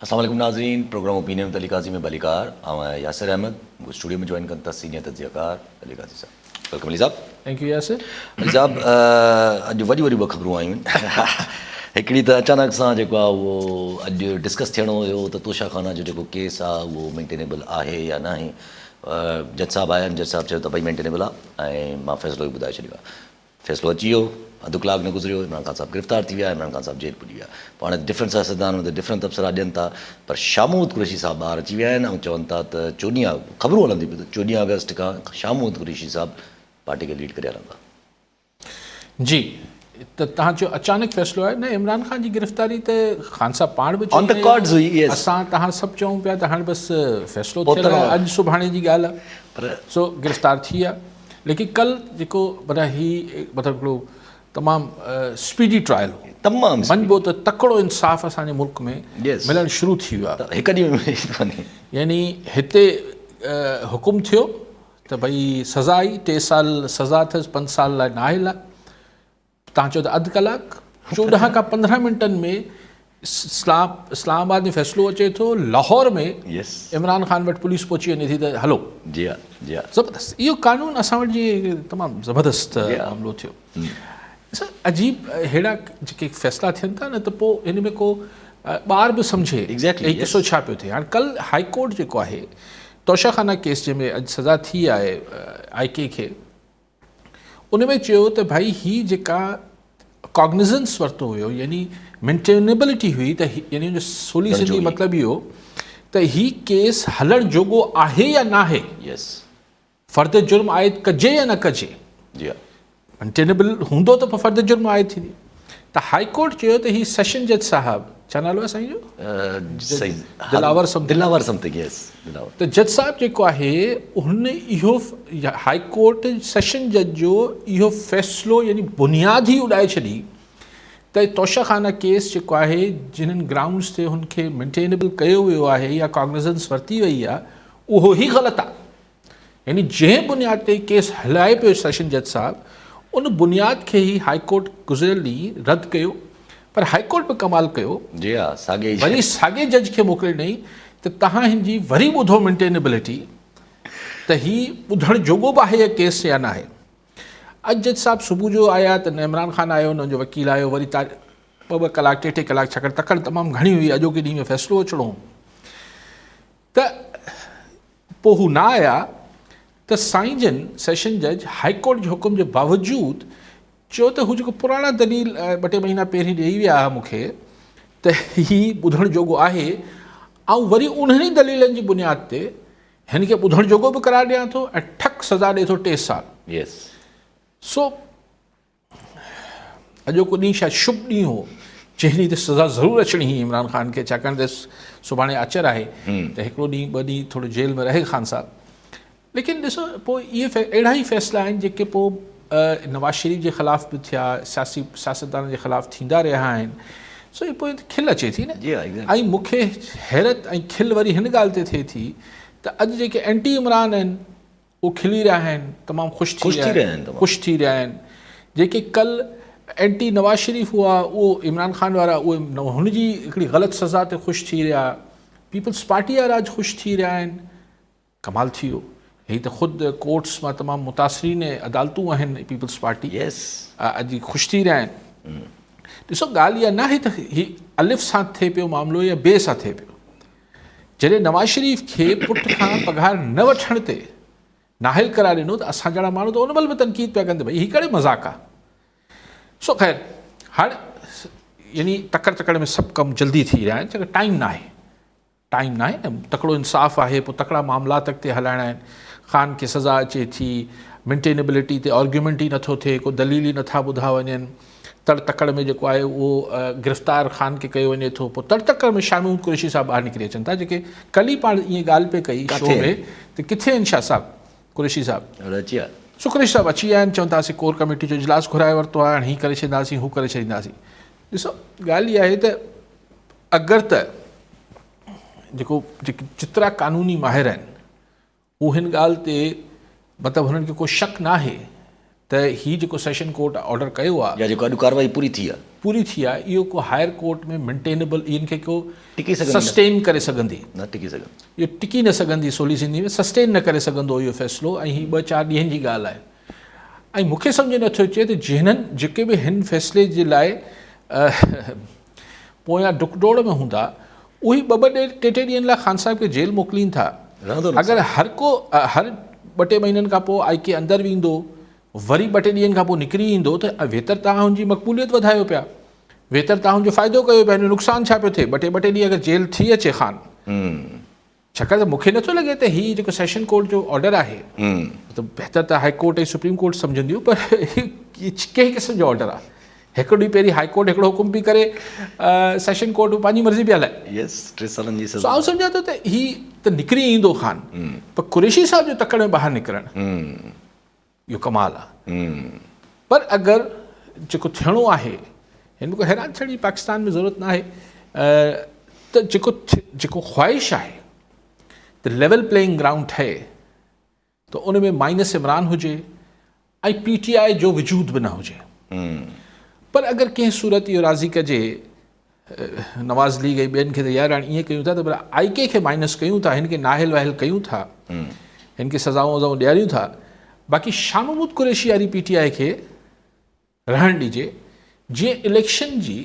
السلام عليڪم ناظرين programme opinion with Ali Qazi ۾ ڀليڪار آئون آهيان ياسر احمد مون کي اسٽوڊيو ۾ جوائن ڪن ٿا سينيئر تجزيه ڪار علي قاضي صاحب welcome Ali صاحب. Thank you Yasir. Ali صاحب اڄ وڏيون وڏيون ٻه خبرون آيون آهن هڪڙي ته اچانڪ سان جيڪو آهي اهو اڄ ڊسڪس ٿيڻو هيو ته توشا خانه جو جيڪو ڪيس آهي اهو مينٽينيبل آهي يا ناهي جج صاحب آيا آهن جج صاحب چيو ته ڀئي مينٽينيبل آهي ۽ مان فيصلو ئي ٻڌائي ڇڏيو آهي فيصلو اچي ويو، اڌ ڪلاڪ نه گذريو، عمران خان صاحب گرفتار ٿي ويا، عمران خان صاحب جيل پڄي ويا. پوء هاڻي ڊفرنٽ سياستدان ان تي ڊفرنٽ تبصرا ڏين ٿا پر شاهه محمود قريشي صاحب ٻاهر اچي ويا آهن ۽ چون ٿا ته چوڏهين خبرون هلن ٿيون پيون ته چوڏهين آگسٽ کان شاهه محمود قريشي صاحب پارٽي کي ليڊ ڪري هلندا. جي ته توهان چيو اچانڪ فيصلو آهي نه عمران خان جي گرفتاري ته خان صاحب پاڻ به آن the cards هئي يس اسان توهان سڀ چئون پيا ته هاڻي بس فيصلو ٿيل آهي اڄ سڀاڻي جي ڳالهه آهي پر سو گرفتار ٿي ويا. ليڪن ڪل جيڪو معنيٰ هي مطلب هڪڙو تمام اسپيڊي ٽرائل هو تمام مڃبو ته تڪڙو انصاف اسان جي ملڪ ۾ ملڻ شروع ٿي ويو آهي هڪ ڏينهن ۾ ملي ٿو وڃي يعني هتي حڪم ٿيو ته ڀئي سزا آئي 3 سال سزا اٿس 5 سال لاء نااهل آهي توهان چئو ته اڌ ڪلاڪ 14 کان 15 منٽن ۾ اسلام آباد ۾ فيصلو اچي ٿو لاهور ۾ عمران خان وٽ پوليس پهچي وڃي ٿي ته هلو. جي ها جي ها. زبردست اهو قانون اسان وٽ جي تمام زبردست معاملو ٿيو. سر عجيب ههڙا جيڪي فيصلا ٿين ٿا نه ته پوء هن ۾ ڪو ٻار به سمجهي هي قصو ڇا پيو ٿئي. هاڻ ڪل هائي ڪورٽ جيڪو آهي توشه خانه ڪيس جنهن ۾ اڄ سزا ٿي آهي آء ڪي کي ان ۾ چيو ته ڀائي هي جيڪا ڪاگنيزنس ورتو ويو يعني مينٽينيبلٽي هئي ته يعني ان جو سولي سنڌي مطلب اهو ته هي ڪيس هلڻ جوڳو آهي يا ناهي يس فرد جرم عائد ڪجي يا نه ڪجي جي ها مينٽينيبل هوندو ته فرد جرم عائد ٿيندي ته هائي ڪورٽ چيو ته هي سيشن جج صاحب ڇا نالو آهي سائين جو؟ دلاور سمٿنگ دلاور سمٿنگ يس دلاور ته جج صاحب جيڪو آهي هن اهو هائي ڪورٽ سيشن جج جو اهو فيصلو يعني بنياد ئي اڏائي ڇڏي ته توشه خانه ڪيس جيڪو آهي جنھن گرائونڊز تي هن کي مينٽينيبل ڪيو ويو آهي يا ڪاگنيزنس ورتي وئي آهي اهو ئي غلط آهي يعني جنهن بنياد تي ڪيس هلائي پيو سيشن جج صاحب ان بنياد کي ئي هائي ڪورٽ گذريل ڏينهن رد ڪيو پر هائي ڪورٽ به ڪمال ڪيو جي ها ساڳي وري ساڳي جج کي موڪلي ڏنائين ته تهان هن جي وري ٻڌو مينٽينيبلٽي ته هي ٻڌڻ جوڳو به آهي ڪيس يا ناهي. اڄ جج صاحب صبح جو آيا ته نه عمران خان آيو نه ان جو وڪيل آيو وري ٻه ٻه ڪلاڪ ٽي ٽي ڪلاڪ ڇاڪاڻ تڪڙ تمام گهڻي هئي اڄوڪي ڏينهن ۾ فيصلو اچڻو هو ته پوء هو نه آيا ته سائين جن سيشن جج هائي ڪورٽ جي حڪم جي باوجود چيو ته هو جيڪو پراڻا دليل ٻه ٽي مهينا پهرين ڏيئي ويا هئا مون کي ته هي ٻڌڻ جوڳو آهي آئون وري انهن ئي دليلن جي بنياد تي هن کي ٻڌڻ جوڳو به قرار ڏيان ٿو ۽ ٺڪ سزا ڏئي ٿو 3 سال. يس. سو اڄوڪو ڏينهن شايد شڀ ڏينهن هو جنهن ڏينهن تي سزا ضرور اچڻي هئي عمران خان کي ڇاڪاڻ ته سڀاڻي آچر آهي ته هڪڙو ڏينهن ٻه ڏينهن ٿورو جيل ۾ رهي خان صاحب ليڪن ڏسو پوء اهي اهڙا ئي فيصلا آهن جيڪي پوء نواز شريف جي خلاف به ٿيا سياسي سياستدانن جي خلاف ٿيندا رهيا آهن سو پوء کل اچي ٿي نه ۽ مون کي حيرت ۽ کل وري هن ڳالهه تي ٿئي ٿي ته اڄ جيڪي اينٽي عمران آهن اهو کلي رهيا آهن تمام خوش ٿي رهيا آهن خوش ٿي رهيا آهن جيڪي ڪل اينٽي نواز شريف هئا اهو عمران خان وارا اهي هن جي هڪڙي غلط سزا تي خوش ٿي رهيا پيپلز پارٽي وارا اڄ خوش ٿي رهيا آهن ڪمال ٿي ويو هي ته خود ڪورٽس مان تمام متاثرين عدالتون آهن پيپلز پارٽي اڄ خوش ٿي رهيا آهن ڏسو ڳالهه اها ناهي ته هي الف سان ٿئي پيو معاملو يا بي سان ٿئي پيو جڏهن نواز شريف کي پٽ کان پگهار نه وٺڻ تي نااهل قرار ڏنو ته اسان جهڙا ماڻهو ته ان مهل به تنقيد پيا ڪن ته ڀئي هي ڪهڙي مذاق آ. سو خير هاڻ يعني تڪڙ تڪڙ ۾ سڀ ڪم جلدي ٿي رهيا آهن ڇاڪاڻ ٽائيم ناهي ٽائيم ناهي نه تڪڙو انصاف آهي پوء تڪڙا معاملات اڳتي هلائڻا آهن خان کي سزا اچي ٿي مينٽينيبلٽي تي آرگيومينٽ ئي نٿو ٿئي ڪو دليل ئي نٿا ٻڌا وڃن تڙ تڪڙ ۾ جيڪو آهي اهو گرفتار خان کي ڪيو وڃي ٿو پوء تڙ تڪڙ ۾ شاهه محمود قريشي صاحب ٻاهر نڪري اچن ٿا جيڪي ڪل ئي پاڻ ائين ڳالهه پئي ڪئي شو ۾ ته ڪٿي آهن شاهه صاحب قريشي صاحب سو قريشي صاحب اچي ويا آهن چون ٿا اسين ڪور ڪميٽي جو اجلاس گهرائي ورتو آهي هاڻي هي ڪري ڇڏينداسين هو ڪري ڇڏينداسين ڏسو ڳالهه اها آهي ته اگر ته جيڪو جيڪي جيترا قانوني ماهر آهن هو هن ڳالهه تي مطلب هنن کي ڪو شڪ ناهي ته هي جيڪو سيشن ڪورٽ آرڊر ڪيو آ. يا جيڪو اڄ ڪارروائي پوري ٿي آ. پوري ٿي آ اهو ڪو هائر ڪورٽ ۾ مينٽينبل ان کي ڪو ٽڪي سگهندي نه. سسٽين ڪري سگهندي. نه ٽڪي سگهندي. اهو ٽڪي نه سگهندي سولي سنڌي ۾ سسٽين نه ڪري سگهندو اهو فيصلو ۽ هي ٻه چار ڏينهن جي ڳالهه آهي ۽ مون کي سمجهه نه ٿو اچي ته جنهن جيڪي به هن فيصلي جي لاء پويان ڊڪ ڊوڙ ۾ هوندا اهي ٻه ٻه ٽي ٽي ڏينهن لاء خان صاحب کي جيل موڪلين ٿا. اگر هر ڪو هر ٻه ٽي مهينن کان پوء آء ڪي اندر ويندو وري ٻه ٽي ڏينهن کان پوء نڪري ايندو ته ويتر توهان هن جي مقبوليت وڌايو پيا ويتر توهان هن جو فائدو ڪيو پيا هن جو نقصان ڇا پيو ٿئي ٻه ٽي ٻه ٽي ڏينهن اگر جيل ٿي اچي خان ڇاڪاڻ ته مون کي نٿو لڳي ته هي جيڪو سيشن ڪورٽ جو آرڊر آهي ته بهتر ته هائي ڪورٽ ۽ سپريم ڪورٽ سمجهنديون پر هي ڪنهن قسم جو آرڊر آهي هڪ ڏينهن پهرين هائي ڪورٽ هڪڙو حڪم پئي ڪري سيشن ڪورٽ به پنهنجي مرضي پئي هلائي يس 3 سالن جي سزا سو آئون سمجهان ٿو ته هي ته نڪري ايندو خان پر قريشي صاحب جو تڪڙ ۾ ٻاهر نڪرڻ اهو ڪمال آ پر اگر جيڪو ٿيڻو آهي هن ۾ ڪو حيران ٿيڻ جي پاڪستان ۾ ضرورت ناهي ته جيڪو جيڪو خواهش آهي ته ليول پليئنگ گرائونڊ ٺهي ته ان ۾ مائنس عمران هجي ۽ پي ٽي آء جو وجود به نه هجي پر اگر ڪنهن صورت اهو راضي ڪجي نواز ليگ ۽ ٻين کي ته يار هاڻي ائين ڪيون ٿا ته پر آء ڪي کي مائنس ڪيون ٿا هن کي نااهل واهل ڪيون ٿا هن کي سزائون وزائون ڏياريون ٿا باقي شاهه محمود قريشي واري پي ٽي آء کي رهڻ ڏجي جيئن اليڪشن جي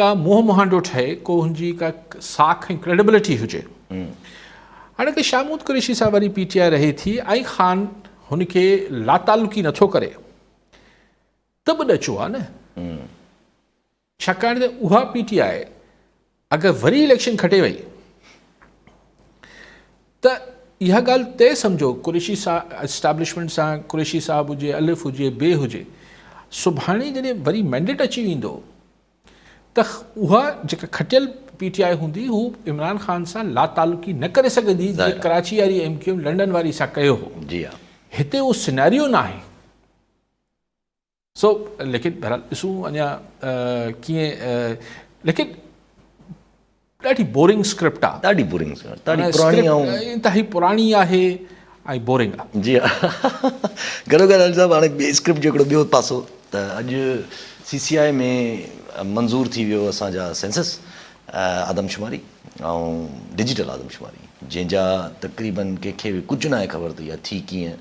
ڪا منهن مهانڊو ٺهي ڪو هن جي ڪا ساک ۽ ڪريڊبلٽي هجي هاڻي ته شاهه محمود قريشي صاحب واري پي ٽي آء رهي ٿي ۽ خان هن کي لاتعلقي نٿو ڪري ته به ڏچو آ نه ڇاڪاڻ ته اها پي ٽي آء اگر وري اليڪشن کٽي وئي ته اها ڳالهه طئي سمجهو قريشي صاحب اسٽيبلشمينٽ سان قريشي صاحب هجي الف هجي بي هجي سڀاڻي جڏهن وري مينڊيٽ اچي ويندو ته اها جيڪا کٽيل پي ٽي آء هوندي هو عمران خان سان لاتعلقي نه ڪري سگهندي جيئن ڪراچي واري ايم ڪيو ايم لنڊن واري سان ڪيو هو جي ها هتي اهو سيناريو ناهي سو ليڪن بهرحال ڏسون اڃا ڪيئن ليڪن ڏاڍي بورنگ اسڪرپٽ آ ڏاڍي بورنگ اسڪرپٽ ڏاڍي پراڻي ۽ انتهائي پراڻي آهي ۽ بورنگ آ جي ها گڏو گڏ علي صاحب هاڻي ٻي اسڪرپٽ جو هڪڙو ٻيو پاسو ته اڄ سي سي آء ۾ منظور ٿي ويو اسان جا سينسس آدمشماري ۽ ڊجيٽل آدمشماري جنهن جا تقريبن ڪنهن کي به ڪجهه ناهي خبر ته اها ٿي ڪيئن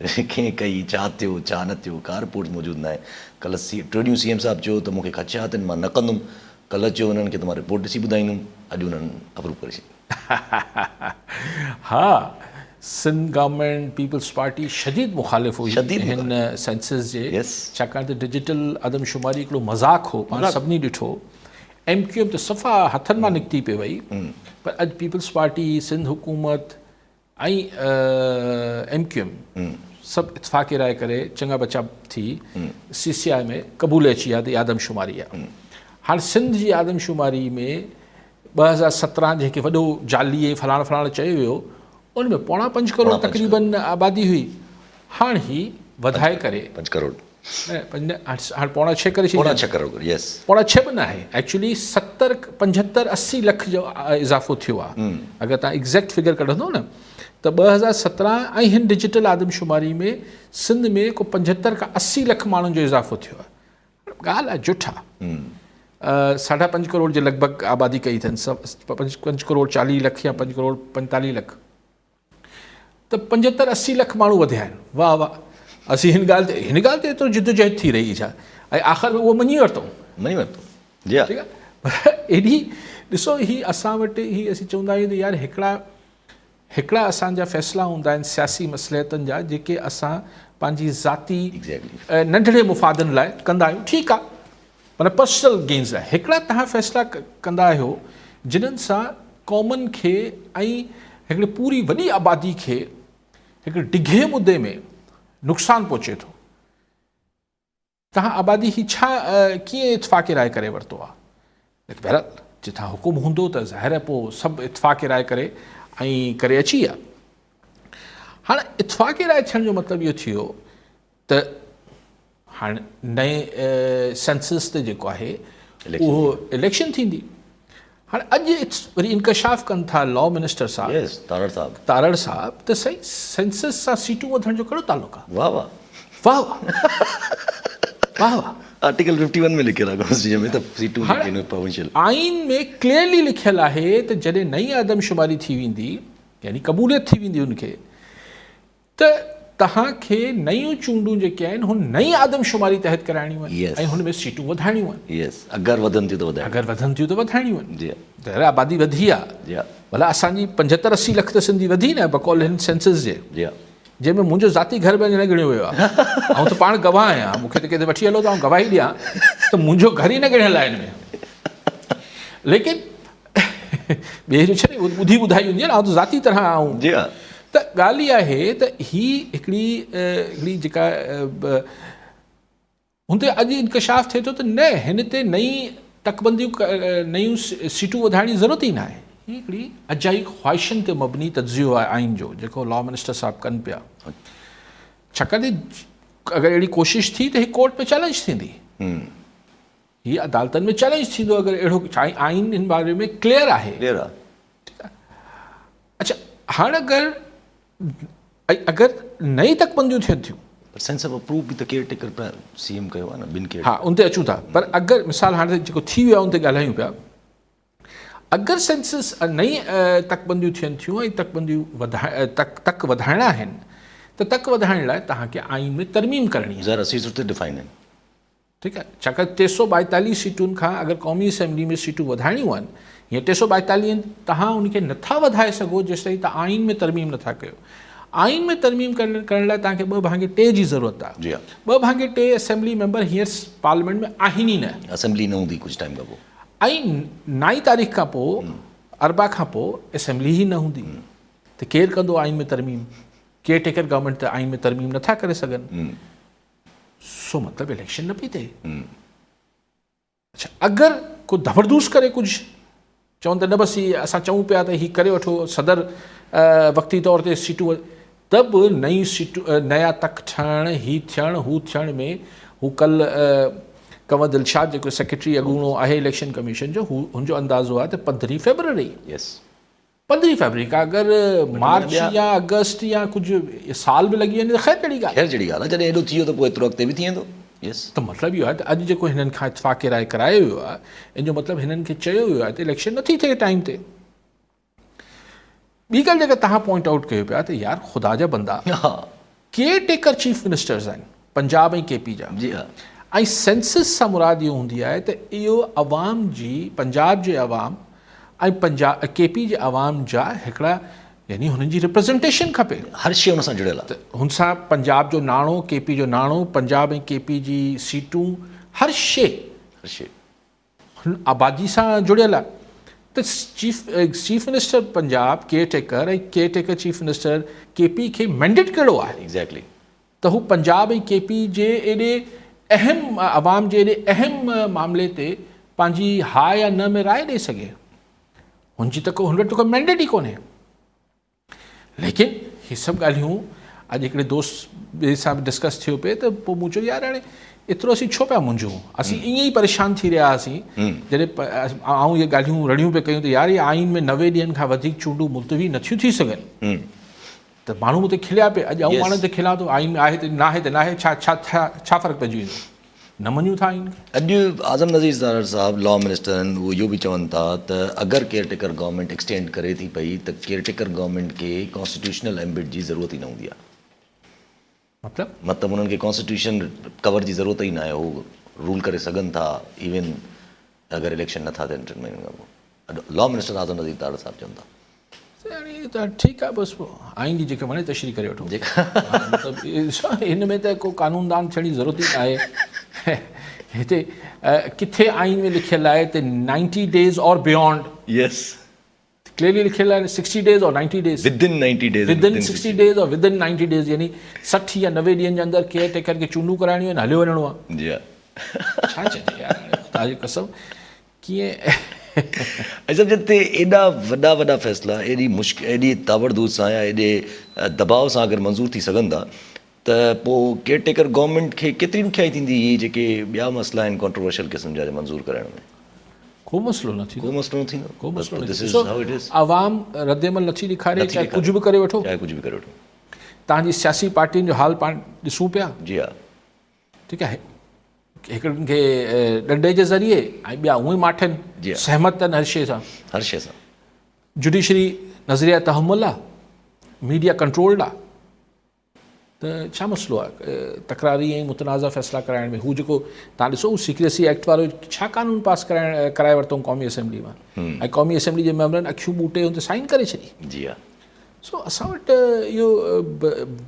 ڪنهن ڪئي، ڇا ٿيو، ڇا نه ٿيو، ڪا رپورٽ موجود ناهي. ڪلهه سي ٽيون ڏينهن سي ايم صاحب چيو ته مون کي خدشات آهن مان نه ڪندم. ڪلهه چيو انهن کي ته مان رپورٽ ڏسي ٻڌائيندم، اڄ انهن اپروو ڪري ڇڏي. ها سنڌ گورنمينٽ پيپلز پارٽي شديد مخالف هئي هن سينسس جي ڇاڪاڻ ته ڊجيٽل آدمشماري هڪڙو مذاق هو پاڻ سڀني ڏٺو ايم ڪيو ايم ته صفا هٿن مان نڪتي پئي وئي پر اڄ پيپلز پارٽي سنڌ حڪومت ۽ ايم ڪيو ايم سڀ اتفاق راء ڪري چڱا ٻچا ٿي سي سي آء ۾ قبول اچي ويا ته آدمشماري آهي هاڻ سنڌ جي آدمشماري ۾ 2017 جنهن کي وڏو جعلي ۽ فلاڻ فلاڻ چيو ويو ان ۾ پوڻا پنج ڪروڙ تقريبن آبادي هئي هاڻ هي وڌائي ڪري پنج ڪروڙ هاڻ پوڻا ڇهه ڪري ڇڏي پوڻا ڇهه ڪروڙ يس پوڻا ڇهه به نه آهي ايڪچولي 70 75 80 لک جو اضافو ٿيو آهي اگر تان ايگزيڪٽ فگر ڪڍندو نه ته 2017 ۽ هن ڊجيٽل آدمشماري ۾ سنڌ ۾ ڪو 75 کان 80 لک ماڻهن جو اضافو ٿيو آهي ڳالهه آهي جٺ آهي ساڍا پنج ڪروڙ جي لڳ ڀڳ آبادي ڪئي اٿن 5 ڪروڙ 40 لک يا 5 ڪروڙ 45 لک ته 75 80 لک ماڻهو وڌيا آهن واهه واهه اسين هن ڳالهه تي هن ڳالهه تي ايترو جدوجهد ٿي رهي ڇا ۽ آخر ۾ اهو مڃي ورتو مڃي ورتو جي ها ٺيڪ آهي پر ايڏي ڏسو هي اسان وٽ هي اسين چوندا آهيون ته يار هڪڙا هڪڙا اسان جا فيصلا هوندا آهن سياسي مصلحتن جا جيڪي اسان پنهنجي ذاتي ننڍڙي مفادن لاء ڪندا آهيون ٺيڪ آهي معنيٰ پرسنل گينز لاء هڪڙا توهان فيصلا ڪندا آهيو جنھن سان قومن کي ۽ هڪڙي پوري وڏي آبادي کي هڪڙي ڊگهي مدي ۾ نقصان پهچي ٿو. توهان آبادي هي ڇا ڪيئن اتفاق راء ڪري ورتو آهي؟ ليڪن بهرحال جتان حڪم هوندو ته ظاهر آهي پوء سڀ اتفاق راء ڪري ۽ ڪري اچي ويا. هاڻ اتفاق راء ٿيڻ جو مطلب اهو ٿيو ته هاڻ نئين سينسس تي جيڪو آهي اهو اليڪشن ٿيندي هاڻ اڄ وري انڪشاف ڪن ٿا لا منسٽر صاحب يس تارڙ صاحب تارڙ صاحب ته سائين سينسس سان سيٽون وڌڻ جو ڪهڙو تعلق آهي واهه واهه. واهه واهه واهه واهه. آرٽيڪل 51 ۾ لکيل آهي ڪانسٽيٽيوشن ۾ ته سيٽون جيڪي آهن پروونشل. آئين ۾ ڪليئرلي لکيل آهي ته جڏهن نئين آدمشماري ٿي ويندي يعني قبوليت ٿي ويندي ان کي ته توهان کي نيون چونڊون جيڪي آهن هن نئين آدمشماري تحت ڪرائڻيون آهن ۽ هن ۾ سيٽون وڌائڻيون آهن. يس اگر وڌن ٿيون ته وڌائڻيون. اگر وڌن ٿيون ته وڌائڻيون آهن. جي ظاهر آهي آبادي وڌي آهي. جي ڀلا اسان جي 75 80 لک ته سنڌي وڌي نه بقول هن سينسس جي. جي جنهن ۾ منهنجو ذاتي گهر به اڃا نه ڳڻيو ويو آهي. آئون ته پاڻ گواهه آهيان. مون کي ته ڪٿي وٺي هلو ته آئون گواهي ڏيان ته منهنجو گهر ئي نه ڳڻيل آهي هن ۾. ليڪن ٻئي جو ڇڏي ٻڌي ٻڌائي هوندي آهي نه، آئون ته ذاتي طرح آئون. جي ها. ته ڳالهه اها آهي ته هي هڪڙي هڪڙي جيڪا هن تي اڄ انڪشاف ٿئي ٿو ته نه هن تي نئين تڪبنديون نيون سيٽون وڌائڻ جي ضرورت ئي ناهي. هي هڪڙي اجائي خواهشن تي مبني تجزيو آهي آئين جو جيڪو لا منسٽر صاحب ڪن پيا. ڇاڪاڻ ته اگر اهڙي ڪوشش ٿي ته هي ڪورٽ ۾ چئلينج ٿيندي. هي عدالتن ۾ چئلينج ٿيندو اگر اهڙو آئين هن باري ۾ ڪليئر آهي. ڪليئر آهي. اڇا هاڻ اگر اگر نئين تڪبنديون ٿين ٿيون. پر سينس آف اپروو به ته care taker C M Q آهي نه ٻن ڪيئر ها ان تي اچون ٿا پر اگر مثال هاڻي جيڪو ٿي ويو آهي ان تي ڳالهايون پيا اگر سينسس نئين تڪبنديون ٿين ٿيون ۽ تڪبنديون وڌائي تڪ تڪ وڌائڻا آهن ته تڪ وڌائڻ لاء توهان کي آئين ۾ ترميم ڪرڻي آهي. ظاهر آهي سيٽون ته ڊفائن آهن. ٺيڪ آهي ڇاڪاڻ 342 سيٽن کان اگر قومي اسيمبلي ۾ سيٽون وڌائڻيون آهن هيئن 342 آهن تهان ان کي نٿا وڌائي سگهو جيستائين تهان آئين ۾ ترميم نٿا ڪيو آئين ۾ ترميم ڪرڻ لاء تهان کي ٻه ڀاڱي ٽي جي ضرورت آهي جي ها ٻه ڀاڱي ٽي اسيمبلي ميمبر هينئر پارليامينٽ ۾ آهن ئي نه اسيمبلي نه هوندي ڪجهه ٽائيم کان پوء ۽ نائين تاريخ کان پوء اربع کان پوء اسيمبلي ئي نه هوندي ته ڪير ڪندو آئين ۾ ترميم ڪيئر ٽيڪر گورنمينٽ ته آئين ۾ ترميم نٿا ڪري سگهن سو مطلب اليڪشن نه پئي ٿئي. اڇا اگر ڪو زبردست ڪري ڪجهه چون ته نه بس هي اسان چئون پيا ته هي ڪري وٺو صدر وقتي طور تي سيٽون ته به نئين سيٽون نيا تڪ ٺهڻ هي ٿيڻ هو ٿيڻ ۾ هو ڪل ڪنور دلشاد جيڪو سيڪريٽري اڳوڻو آهي اليڪشن ڪميشن جو هو هن جو اندازو آهي ته 15 فيبروري يس 15 فيبروري کان اگر مارچ يا آگسٽ يا ڪجهه سال به لڳي وڃي ته خير جهڙي ڳالهه. خير جهڙي ڳالهه آهي جڏهن ايڏو ٿي ويو ته پوء ايترو اڳتي به ٿي ويندو. يس. ته مطلب اهو آهي ته اڄ جيڪو هنن کان اتفاق راء ڪرايو ويو آهي ان جو مطلب هنن کي چيو ويو آهي ته اليڪشن نٿي ٿئي ٽائيم تي. ٻي ڳالهه جيڪا توهان پوائنٽ آئوٽ ڪيو پيا ته يار خدا جا بندا ڪيئر ٽيڪر چيف منسٽرز آهن پنجاب ۽ ڪي پي جا جي ها ۽ سينسس سان مراد اهو هوندي آهي ته اهو عوام جي پنجاب جي عوام ۽ پنجاب ڪي پي جي عوام جا هڪڙا يعني هنن جي ريپريزنٽيشن کپي. هر شيء ان سان جڙيل آهي. ته هن سان پنجاب جو ناڻو، ڪي پي جو ناڻو، پنجاب ۽ ڪي پي جي سيٽون هر شيء هر شيء هن آبادي سان جڙيل آهي ته chief chief minister Punjab caretaker ۽ caretaker chief minister K P کي مينڊيٽ ڪهڙو آهي؟ ايگزيڪٽلي. ته هو پنجاب ۽ ڪي پي جي ايڏي اهم عوام جي ايڏي اهم معاملي تي پنهنجي ها يا نه ۾ راء ڏئي سگهي. هن جي ته ڪو هن وٽ ته ڪو مينڊيٽ ئي ڪونهي. ليڪن هي سڀ ڳالهيون اڄ هڪڙي دوست ٻئي سان به ڊسڪس ٿيو پئي ته پوء مون چيو يار هاڻي ايترو اسين ڇو پيا منجهون اسين ائين ئي پريشان ٿي رهيا هئاسين جڏهن آئون اهي ڳالهيون رڙيون پئي ڪيون ته يار هي آئين ۾ 90 ڏينهن کان وڌيڪ چونڊون ملتوي نٿيون ٿي سگهن ته ماڻهو مون تي کليا پئي اڄ آئون ماڻهن تي کلان ٿو آئين ۾ آهي ته ناهي ته ناهي ڇا ڇا ڇا فرق پئجي ويندو نه مڃون ٿا آئين کي. اڄ اعظم نذير تارڙ صاحب لا منسٽر آهن اهو اهو به چون ٿا ته اگر ڪيئر ٽيڪر گورنمينٽ ايڪسٽينڊ ڪري ٿي پئي ته ڪيئر ٽيڪر گورنمينٽ کي ڪانسٽيٽيوشنل ايمبٽ جي ضرورت ئي نه هوندي آهي. مطلب؟ مطلب انهن کي ڪانسٽيٽيوشن ڪور جي ضرورت ئي ناهي هو رول ڪري سگهن ٿا ايون اگر اليڪشن نٿا ٿين ٽن مهينن کان پوء لا منسٽر اعظم نذير تارڙ صاحب چون ٿا. سائين هاڻي ته ٺيڪ آهي بس پوء آئين جي جيڪي وڻي تشريح ڪري وٺو مطلب هن ۾ ته ڪو قانون دان ٿيڻ جي ضرورت ئي ناهي هتي ڪٿي آئين ۾ لکيل آهي ته 90 ڊيز اور بيونڊ يس ڪليئرلي لکيل آهي 60 ڊيز اور 90 days within 90 days within 60 days اور ودن 90 ڊيز يعني 60 يا 90 ڏينهن جي اندر ڪيئر ٽيڪر کي چونڊون ڪرائڻيون آهن هليو وڃڻو آهي جي ها ڇا چئجي يار خدا جي قسم ڪيئن ۽ سڀ جتي ايڏا وڏا وڏا فيصلا ايڏي مشڪ ايڏي تاوڙ سان يا ايڏي دٻاء سان اگر منظور ٿي سگهن ٿا ته پوء ڪيئر ٽيڪر گورنمينٽ کي ڪيتري ڏکيائي ٿيندي هي جيڪي ٻيا مسئلا آهن ڪانٽروورشل قسم جا منظور ڪرائڻ ۾. ڪو مسئلو نه ٿيندو. ڪو مسئلو نه ٿيندو. ڪو مسئلو نه ٿيندو. عوام رد عمل نٿي ڏيکاري چاهي ڪجهه به ڪري وٺو. چاهي ڪجهه به ڪري وٺو. توهان جي سياسي پارٽين جو حال پاڻ ڏسون پيا. جي ها. ٺيڪ آهي هڪڙن کي ڏنڊي جي ذريعي ۽ ٻيا اونئي ماٺ آهن سهمت آهن هر شيء سان. هر شيء سان. جڊيشري نظريه تحمل آ، ميڊيا ڪنٽرولڊ آ ته ڇا مسئلو آ تڪراري ۽ متنازع فيصلا ڪرائڻ ۾ هو جيڪو تان ڏسو هو سيڪريسي ايڪٽ وارو ڇا قانون پاس ڪرائڻ ڪرائي ورتو قومي اسيمبلي مان ۽ قومي اسيمبلي جي ميمبرن اکيون ٻوٽي هن تي سائن ڪري ڇڏي. جي ها. سو اسان وٽ اهو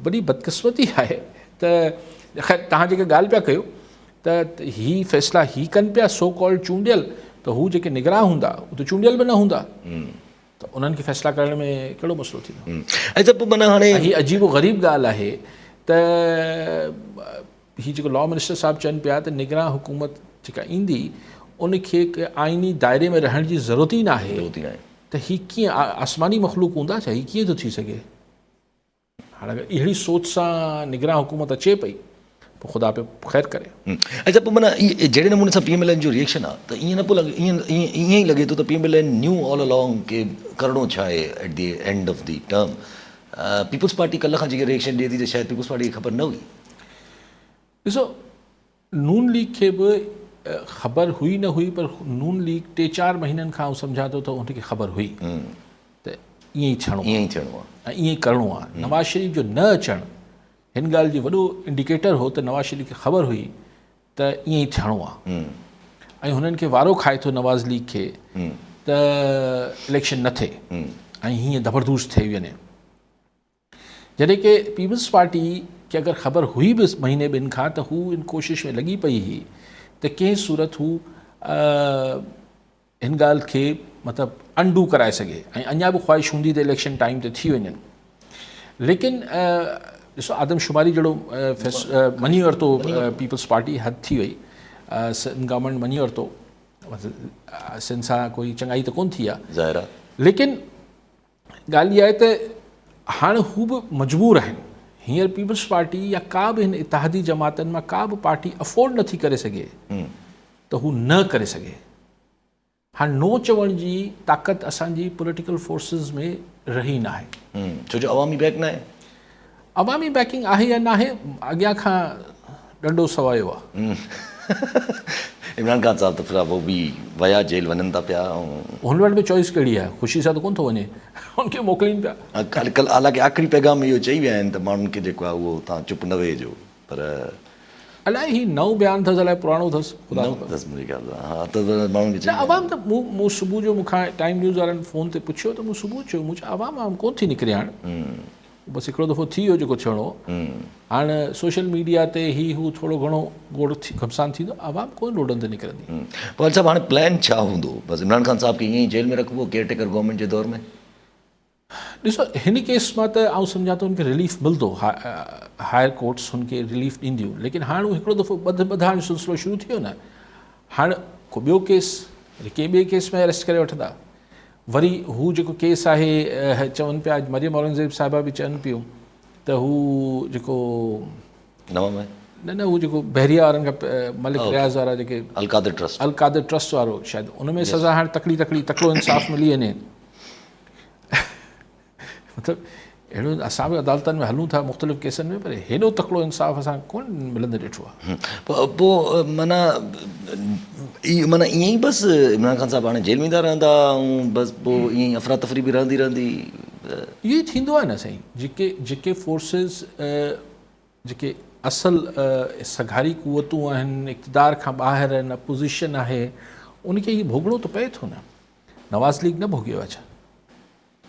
وڏي بدقسمتي آهي ته خير تهان جيڪا ڳالهه پيا ڪيو ته هي فيصلا هي ڪن پيا سو ڪالڊ چونڊيل ته هو جيڪي نگران هوندا هو ته چونڊيل به نه هوندا ته انهن کي فيصلا ڪرڻ ۾ ڪهڙو مسئلو ٿيندو. اچا پوء معنيٰ هاڻي هي عجيب و غريب ڳالهه آهي ته هي جيڪو لا منسٽر صاحب چون پيا ته نگران حڪومت جيڪا ايندي ان کي آئيني دائري ۾ رهڻ جي ضرورت ئي ناهي ته هي ڪيئن آسماني مخلوق هوندا ڇا هي ڪيئن ٿو ٿي سگهي؟ هاڻ اگر اهڙي سوچ سان نگران حڪومت اچي پئي پوء خدا پيو خير ڪري. اچا پوء معنيٰ جهڙي نموني سان پي ايم ايل اين جو ريئيڪشن آ ته ائين نه پيو لڳي ائين ائين ئي لڳي ٿو ته P M L N knew all along ڪي ڪرڻو ڇا آهي at the end of the term Peoples Party ڪلهه کان جيڪي ريئيڪشن ڏئي ٿي ته شايد پيپلز پارٽي کي خبر نه هئي. ڏسو نون ليگ کي به خبر هئي نه هئي پر نون ليگ ٽي چار مهينن کان آئون سمجهان ٿو ته ان کي خبر هئي ته ائين ئي ٿيڻو ائين ئي ٿيڻو آهي ۽ ائين ئي ڪرڻو آهي. نواز شريف جو نه اچڻ هن ڳالهه جي وڏو انڊيڪيٽر هو ته نواز شريف کي خبر هئي ته ائين ئي ٿيڻو آهي ۽ هنن کي وارو کائي ٿو نواز ليگ کي ته اليڪشن نه ٿئي ۽ هيئن زبردست ٿي وڃي. جڏهن ڪه پيپلز پارٽي کي اگر خبر هئي به مهيني ٻن کان ته هو ان ڪوشش ۾ لڳي پئي هئي ته ڪنهن صورت هو هن ڳالهه کي مطلب انڊو ڪرائي سگهي ۽ اڃا به خواهش هوندي ته اليڪشن ٽائيم تي ٿي وڃن ليڪن ڏسو آدمشماري جهڙو مڃي ورتو پيپلز پارٽي حد ٿي وئي سنڌ گورنمينٽ مڃي ورتو سنڌ سان ڪوئي چڱائي ته ڪون ٿي آهي ظاهر آهي ليڪن ڳالهه اها آهي ته هاڻ هو به مجبور آهن. هينئر پيپلز پارٽي يا ڪا به هن اتحادي جماعتن مان ڪا به پارٽي افورڊ نٿي ڪري سگهي ته هو نه ڪري سگهي. هاڻ نو چوڻ جي طاقت اسان جي پوليٽيڪل فورسز ۾ رهي ناهي. ڇو جو عوامي بيڪ ناهي. عوامي بيڪنگ آهي يا ناهي اڳيان کان ڏنڊو سوايو آ. عمران خان صاحب ته فلحال هو به ويا جيل وڃن ٿا پيا ۽. هن وٽ به چوائس ڪهڙي آهي خوشي سان ته ڪونه ٿو وڃي هن کي موڪلين پيا. ڪالهه حالانڪه آخري پيغام ۾ اهو چئي ويا آهن ته ماڻهن کي جيڪو آهي اهو توهان چپ نه ويهجو پر. الائي هي نئون بيان اٿس الائي پراڻو اٿس خدا نئون اٿس منهنجي خيال سان ها ته ماڻهن کي چئي نه عوام ته مون مون صبح جو مون کان ٽائيم نيوز وارن فون تي پڇيو ته مون صبح چيو مون چيو عوام عوام ڪونه ٿي نڪري هاڻ بس هڪڙو دفعو ٿي ويو جيڪو ٿيڻو هو هاڻ سوشل ميڊيا تي هي هو ٿورو گهڻو گوڙ ٿي گهمسان ٿيندو عوام ڪونه روڊن تي نڪرندي. پوء صاحب هاڻي پلان ڇا هوندو بس عمران خان صاحب کي ائين ئي جيل ۾ رکبو ڪيئر ٽيڪر گورنمينٽ جي دور ۾؟ ڏسو هن ڪيس مان ته آئون سمجهان ٿو هن کي رليف ملندو هائر ڪورٽس هن کي رليف ڏينديون ليڪن هاڻ هو هڪڙو دفعو ٻڌ ٻڌاڻ جو سلسلو شروع ٿي ويو نه هاڻ ڪو ٻيو ڪيس وري ڪنهن ٻئي ڪيس ۾ اريسٽ ڪري وٺندا وري هو جيڪو ڪيس آهي چون پيا اڄ مريم اورنگزيب صاحبه به چون پيون ته هو جيڪو نوان ۾ نه نه هو جيڪو بحريا وارن کان ملڪ رياض وارا جيڪي القادر ٽرسٽ القادر ٽرسٽ وارو شايد ان ۾ سزا هاڻ تڪڙي تڪڙي تڪڙو انصاف ملي وڃي مطلب اهڙو اسان به عدالتن ۾ هلون ٿا مختلف ڪيسن ۾ پر هيڏو تڪڙو انصاف اسان ڪون ملندي ڏٺو آهي. پوء معنيٰ معنيٰ ائين ئي بس عمران خان صاحب هاڻي جيل ويندا رهندا ۽ بس پوء ائين ئي افراتفري به رهندي رهندي. اهو ئي ٿيندو آهي نه سائين جيڪي جيڪي فورسز جيڪي اصل سگهاري قوتون آهن اقتدار کان ٻاهر آهن اپوزيشن آهي ان کي هي ڀوڳڻو ته پئي ٿو نه نواز ليگ نه ڀوڳيو آهي ڇا؟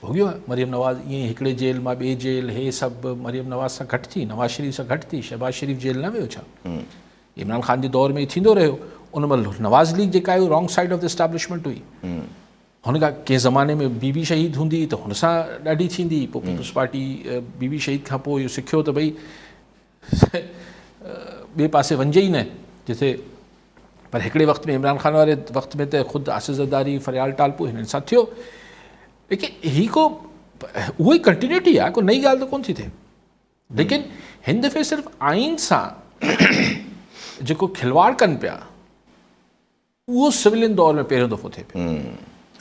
ڀوڳيو آهي مريم نواز ائين ئي هڪڙي جيل مان ٻي جيل هي سڀ مريم نواز سان گهٽ ٿي نواز شريف سان گهٽ ٿي شهباز شريف جيل نه ويو ڇا عمران خان جي دور ۾ ٿيندو رهيو ان مهل نواز ليگ جيڪا آهي wrong side of the establishment هئي هن کان ڪنهن زماني ۾ بي بي شهيد هوندي ته هن سان ڏاڍي ٿيندي پوء پيپلز پارٽي بي بي شهيد کان پوء اهو سکيو ته ڀئي ٻئي پاسي وڃجي ئي نه جتي پر هڪڙي وقت ۾ عمران خان واري وقت ۾ ته خود آصف زرداري فريال ٽالپو هنن سان ٿيو ليڪن هي ڪو اهو ئي ڪنٽينيوٽي آهي ڪو نئي ڳالهه ته ڪون ٿي ٿئي ليڪن هن دفعي صرف آئين سان جيڪو کلواڙ ڪن پيا اهو سولين دور ۾ پهريون دفعو ٿئي پيو.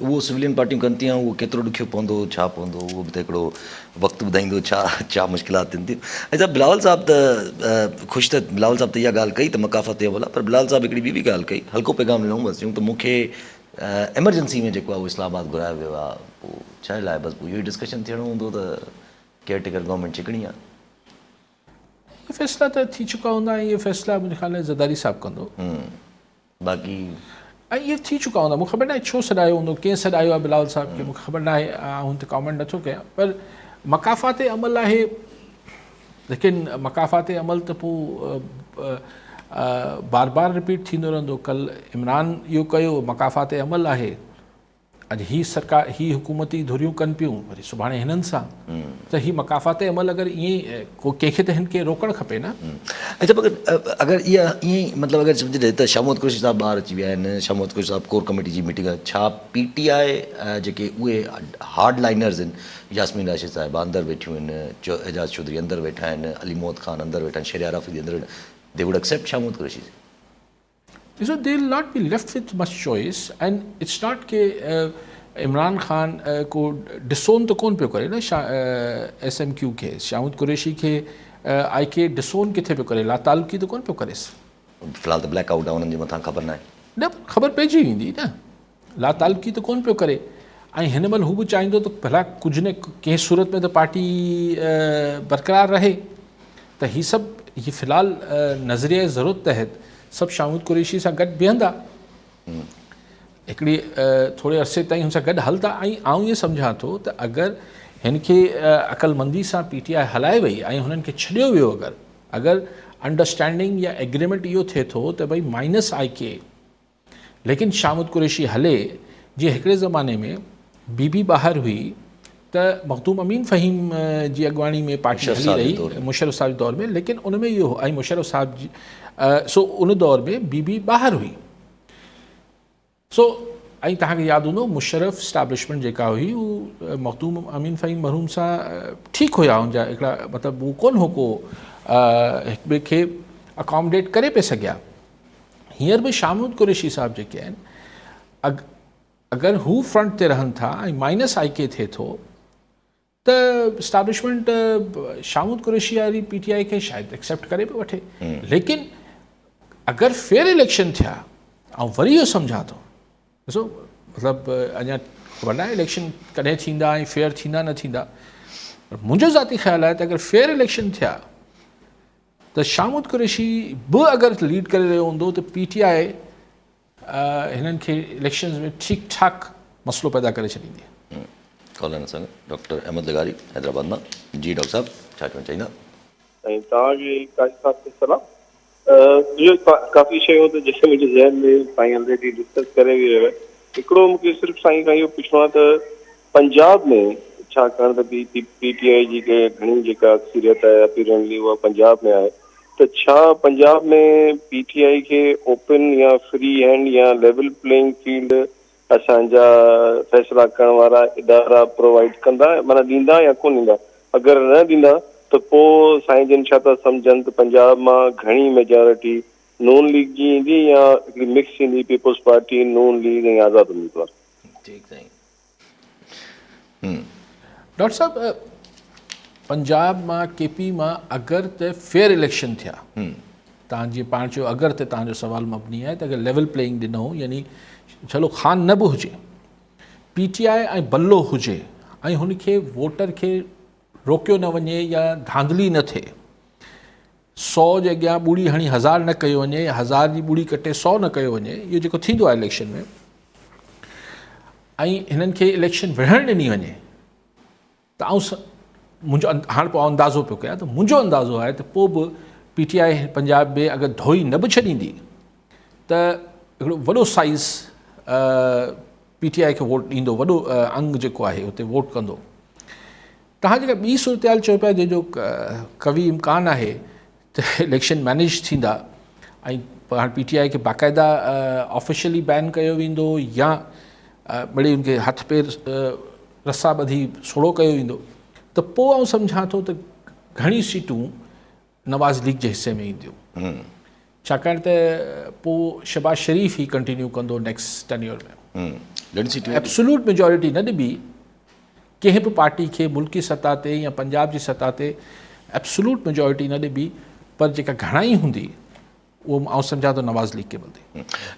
اهو سولين پارٽيون ڪن ٿيون اهو ڪيترو ڏکيو پوندو ڇا پوندو اهو به ته هڪڙو وقت ٻڌائيندو ڇا ڇا مشڪلات ٿين ٿيون ۽ صاحب بلاول صاحب ته خوش ته بلاول صاحب ته اها ڳالهه ڪئي ته مڪافت عمل آهي پر بلاول صاحب هڪڙي ٻي به ڳالهه ڪئي هلڪو پيغام ڏنو بس چيون ته مون کي ايمرجنسي ۾ جيڪو آهي اهو اسلام آباد گهرايو ويو آهي پوء ڇا لاء بس پوء اهو ئي ڊسڪشن ٿيڻو هوندو ته ڪيئر ٽيڪر گورنمينٽ ڇڪڻي آهي. اهي فيصلا ته ٿي چڪا هوندا ۽ اهي فيصلا منهنجي خيال ۾ زرداري صاحب ڪندو. باقي. ۽ اهي ٿي چڪا هوندا مون کي خبر ناهي ڇو سڏايو هوندو ڪنهن سڏايو آهي بلاول صاحب کي مون کي خبر ناهي آئون هن تي ڪامينٽ نٿو ڪيان پر مڪافات عمل آهي ليڪن مڪافات عمل ته پوء بار بار رپيٽ ٿيندو رهندو ڪل عمران اهو ڪيو مڪافات عمل آهي اڄ هي سرڪار هي حڪومتي ڌريون ڪن پيون وري سڀاڻي هنن سان ته هي مڪافات عمل اگر ائين ئي ڪو ڪنهن کي ته هن کي روڪڻ کپي نه. اڇا مگر اگر اها ائين ئي مطلب اگر سمجهجي ته شاهه محمد قريشي صاحب ٻاهر اچي ويا آهن شاهه محمد قريشي صاحب ڪور ڪميٽي جي ميٽنگ آهي ڇا پي ٽي آء جيڪي اهي هارڊ لائنرز آهن ياسمين راشد صاحبه اندر ويٺيون آهن اعجاز چوڌري اندر ويٺا آهن علي محمد خان اندر ويٺا آهن شهريار آفريدي اندر ويٺا آهن the would accept Shah Muhammad Qureshi ڏسو they will not be left with much choice and it's not K Imran Khan ڪو ڊسون ته ڪون پيو ڪري نه ايس ايم ڪيو کي شاهه محمود قريشي کي آء ڪي ڊسون ڪٿي پيو ڪري لاتعلقي ته ڪون پيو ڪريس. في الحال ته بليڪ آئوٽ آهي انهن جي مٿان خبر ناهي. نه پر خبر پئجي ويندي نه لاتعلقي ته ڪون پيو ڪري ۽ هن مهل هو به چاهيندو ته ڀلا ڪجهه نه ڪنهن صورت ۾ ته پارٽي برقرار رهي ته هي سڀ هي في الحال نظريه ضرورت تحت سڀ شاهه محمود قريشي سان گڏ بيهندا هڪڙي ٿوري عرصي تائين هن سان گڏ هلندا ۽ آئون ائين سمجهان ٿو ته اگر هن کي عقلمندي سان پي ٽي آء هلائي وئي ۽ هنن کي ڇڏيو ويو اگر اگر انڊرسٽينڊنگ يا ايگريمينٽ اهو ٿئي ٿو ته ڀئي مائنس آء ڪي ليڪن شاهه محمود قريشي هلي جيئن هڪڙي زماني ۾ بي بي ٻاهر هئي ته مخدوم امين فهيم جي اڳواڻي ۾ پارٽي هلي رهي مشرف صاحب جي دور ۾ ليڪن ان ۾ اهو ۽ مشرف صاحب جي سو ان دور ۾ بي بي ٻاهر هئي سو ۽ توهان کي ياد هوندو مشرف اسٽيبلشمينٽ جيڪا هئي هو مخدوم امين فهيم مرحوم سان ٺيڪ هيا ان جا هڪڙا مطلب هو ڪونه هو ڪو هڪ ٻئي کي اڪاموڊيٽ ڪري پئي سگهيا هينئر به شاهه محمود قريشي صاحب جيڪي آهن اگر هو فرنٽ تي رهن ٿا ۽ مائنس آء ڪي ٿئي ٿو ته اسٽيبلشمينٽ شاهه محمود قريشي واري پي ٽي آء کي شايد ايڪسيپٽ ڪري به وٺي ليڪن اگر فيئر اليڪشن ٿيا آئون وري اهو سمجهان ٿو ڏسو مطلب اڃا خبر ناهي اليڪشن ڪڏهن ٿيندا ۽ فيئر ٿيندا نه ٿيندا منهنجو ذاتي خيال آهي ته اگر فيئر اليڪشن ٿيا ته شاهه محمود قريشي به اگر ليڊ ڪري رهيو هوندو ته پي ٽي آء هنن کي اليڪشنز ۾ ٺيڪ ٺاڪ مسئلو پيدا ڪري ڇڏيندي. ڪالر سان ڊاڪٽر احمد لغاري حيدرآباد مان جي ڊاڪٽر صاحب ڇا چوڻ چاهيندا. سائين توهان کي قاضي صاحب کي سلام. اهو ڪافي شيون ته جيڪي منهنجي ذهن ۾ سائين الريڊي ڊسڪس ڪري ويو آهي. هڪڙو مون کي صرف سائين کان اهو پڇڻو آهي ته پنجاب ۾ ڇاڪاڻ ته پي پي ٽي آء جي گهڻي جيڪا اڪثريت آهي اپيرنٽلي اها پنجاب ۾ آهي ته ڇا پنجاب ۾ پي ٽي آء کي اوپن يا فري هينڊ يا ليول پليئنگ فيلڊ اسان جا فيصلا ڪرڻ وارا ادارا پرووائيڊ ڪندا معنيٰ ڏيندا يا ڪونه ڏيندا اگر نه ڏيندا ته پوء سائين جن ڇا ٿا سمجهن ته پنجاب مان گهڻي ميجارٽي نون ليگ جي ايندي يا هڪڙي مڪس ايندي پيپلز پارٽي، نون ليگ ۽ آزاد اميدوار. ٺيڪ سائين. ڊاڪٽر صاحب پنجاب مان ڪي پي مان اگر ته فيئر اليڪشن ٿيا تان جي پاڻ چيو اگر ته تان جو سوال مبني آهي ته اگر ليول پليئنگ ڏنو يعني چلو خان نه به هجي پي ٽي آء ۽ بلو هجي ۽ هن کي ووٽر کي روڪيو نه وڃي يا ڌانڌلي نه ٿئي سو جي اڳيان ٻوڙي هڻي هزار نه ڪيو وڃي يا هزار جي ٻوڙي ڪٽي سو نه ڪيو وڃي اهو جيڪو ٿيندو آهي اليڪشن ۾ ۽ هنن کي اليڪشن وڙهڻ ڏني وڃي ته آئون منهنجو هاڻ پوء اندازو پيو ڪيان ته منهنجو اندازو آهي ته پوء به پي ٽي آء پنجاب ۾ اگر ڌوئي نه به ڇڏيندي ته هڪڙو وڏو سائز پي ٽي آء کي ووٽ ڏيندو وڏو انگ جيڪو آهي اتي ووٽ ڪندو تهان جيڪا ٻي صورتحال چئو پيا جنهن جو قوي امڪان آهي ته اليڪشن مينيج ٿيندا ۽ هاڻ پي ٽي آء کي باقاعده آفيشلي بين ڪيو ويندو يا مڙئي ان کي هٿ پير رسا ٻڌي سوڙهو ڪيو ويندو ته پوء آئون سمجهان ٿو ته گهڻي سيٽون نواز ليگ جي حصي ۾ اينديون ڇاڪاڻ ته پوء شهباز شريف ئي ڪنٽينيو ڪندو نيڪسٽ ٽينيور ۾. ايبسولوٽ ميجارٽي نه ڏبي ڪنهن به پارٽي کي ملڪي سطح تي يا پنجاب جي سطح تي ايبسولوٽ ميجارٽي نه ڏبي پر جيڪا گهڻائي هوندي اهو آئون سمجهان ٿو نواز ليگ کي ملندي.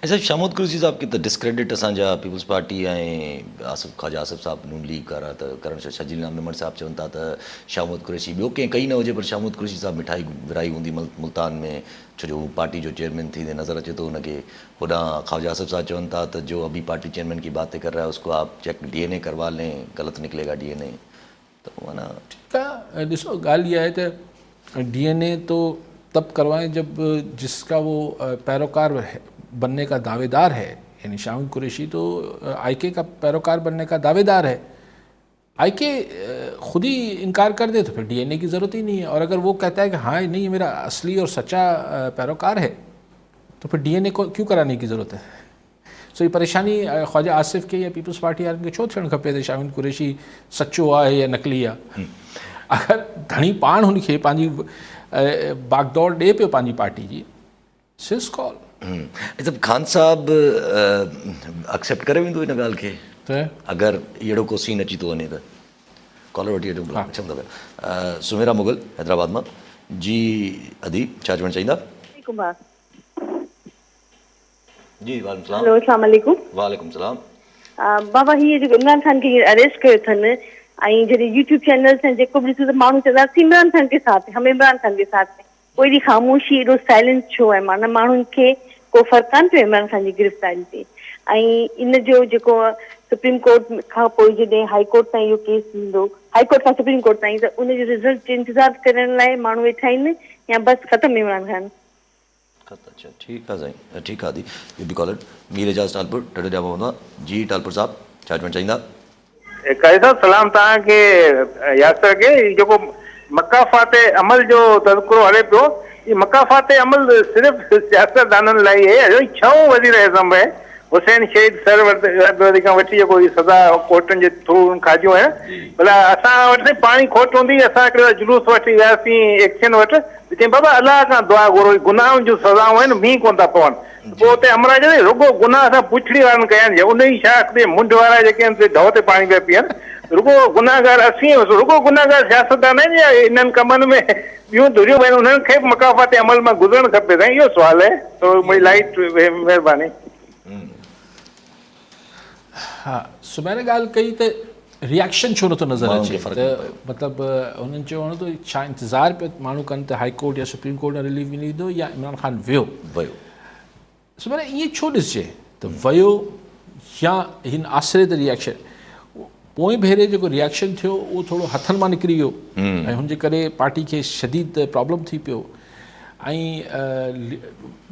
۽ صاحب شاهه محمود قريشي صاحب کي ته ڊسڪريڊٽ اسان جا پيپلز پارٽي ۽ آصف خواجه آصف صاحب نون ليگ وارا ته ڪرڻ شرجيل انعام ميمڻ صاحب چون ٿا ته شاهه محمود قريشي ٻيو ڪنهن ڪئي نه هجي پر شاهه محمود قريشي صاحب مٺائي ورهائي هوندي ملتان ۾ ڇو جو هو پارٽي جو چيئرمين ٿيندي نظر اچي ٿو ان کي هوڏانهن خواجه آصف صاحب چون ٿا ته جو ابي پارٽي چيئرمين ڪي باتين ڪر رها هي اس ڪو آپ چيڪ ڊي اين اي ڪروا لين غلط نڪلي گا ڊي اين اي ته معنيٰ. ٺيڪ آ ڏسو ڳالهه اها آهي ته ڊي اين اي تو تب ڪروائين جب جس ڪا وو پيروڪار بنني ڪا دعويدار هي يعني شاهه محمود قريشي تو آئي ڪي ڪا پيروڪار بنني ڪا دعويدار هي آئي ڪي خود هي انڪار ڪر the تو پھر ڊي اين اي ڪي ضرورت هي نهي هي اور اگر وو ڪهتا هي ڪه هان نهي ميرا اصلي اور سچا پيروڪار هي تو پھر ڊي اين اي ڪيون ڪراني ڪي ضرورت هي سو هي پريشاني خواجه آصف کي يا پيپلز پارٽي وارن کي ڇو ٿيڻ کپي ته شاهين قريشي سچو آهي يا نقلي آهي اگر ڌڻي پاڻ هن کي پنهنجي باغ ڊوڙ ڏي پيو پنهنجي پارٽي جي سس ڪال. اچھا خان صاحب اڪسيپٽ ڪري ويندو ان ڳالهه کي ته اگر اهڙو ڪو سين اچي ٿو وڃي ته ڪالر وٺي اچون پيا اچون ٿا پيا سميرا مغل حيدرآباد مان جي ادي ڇا چوڻ چاهيندا. عليڪم ڀاء. جي وعليڪم السلام. هلو اسلام عليڪم. وعليڪم السلام. بابا هي جيڪو عمران خان کي هينئر اريسٽ ڪيو اٿن ۽ جڏهن يوٽيوب چينلز ۽ جيڪو به ڏسون ته ماڻهو چوندا اسين عمران خان ڪي ساٿ هم عمران خان ڪي ساٿ هين پوء ايڏي خاموشي ايڏو سائلنس ڇو آهي معنيٰ ماڻهن کي ڪو فرق ڪانه پيو عمران خان جي گرفتاري تي ۽ ان جو جيڪو سپريم ڪورٽ کان پوء جڏهن هائي ڪورٽ تائين اهو ڪيس ويندو هائي ڪورٽ کان سپريم ڪورٽ تائين ته ان جو رزلٽ جو انتظار ڪرڻ لاء ماڻهو ويٺا آهن يا بس ختم عمران خان. خط اڇا ٺيڪ آ سائين ٺيڪ آ ادي ٻيو به ڪالر مير اعجاز ٽالپر ٽنڊو ڄام هوندو آ جي ٽالپر صاحب ڇا چوڻ چاهيندا. قاضي صاحب سلام توهان کي ياسر کي هي جيڪو مڪافات عمل جو تذڪرو هلي پيو هي مڪافات عمل صرف سياستدانن لاء ئي آهي ڇهون وزير اعظم آهي حسين شهيد سهروردي کان وٺي جيڪو هي سزا ڪورٽن جي ٿرو هن کاڌيون آهن ڀلا اسان وٽ سائين پاڻي کوٽ هوندي هئي اسان هڪڙي وار جلوس وٺي وياسين ايڪشن وٽ ته چيائين بابا الله کان دعا گهرو هي گناهن جون سزائون آهن مينهن ڪونه ٿا پون ته پوء اتي همراهه چيو رڳو گناهه اسان پڇڙي وارن ڪيا آهن ان ئي شاخ تي منڍ وارا جيڪي آهن سي ڍؤ تي پاڻي پيا پيئن رڳو گناهگار اسين رڳو گناهگار سياستدان آهن يا انهن ڪمن ۾ ٻيون ڌريون به آهن انهن کي به مڪافات عمل مان گذرڻ کپي سائين اهو سوال آهي ٿورو منهنجي لائيٽ مهرباني. ها سميرا ڳالهه ڪئي ته رياڪشن ڇو نٿو نظر اچي ته مطلب هنن چيو هو ته ڇا انتظار پيو ماڻهو ڪن ته هائي ڪورٽ يا سپريم ڪورٽ مان رليف ملي ويندو يا عمران خان ويو ويو سميرا ائين ڇو ڏسجي ته ويو يا هن آسري تي رياڪشن پوئين ڀيري جيڪو رياڪشن ٿيو اهو ٿورو هٿن مان نڪري ويو ۽ هن جي ڪري پارٽي کي شديد پرابلم ٿي پيو ۽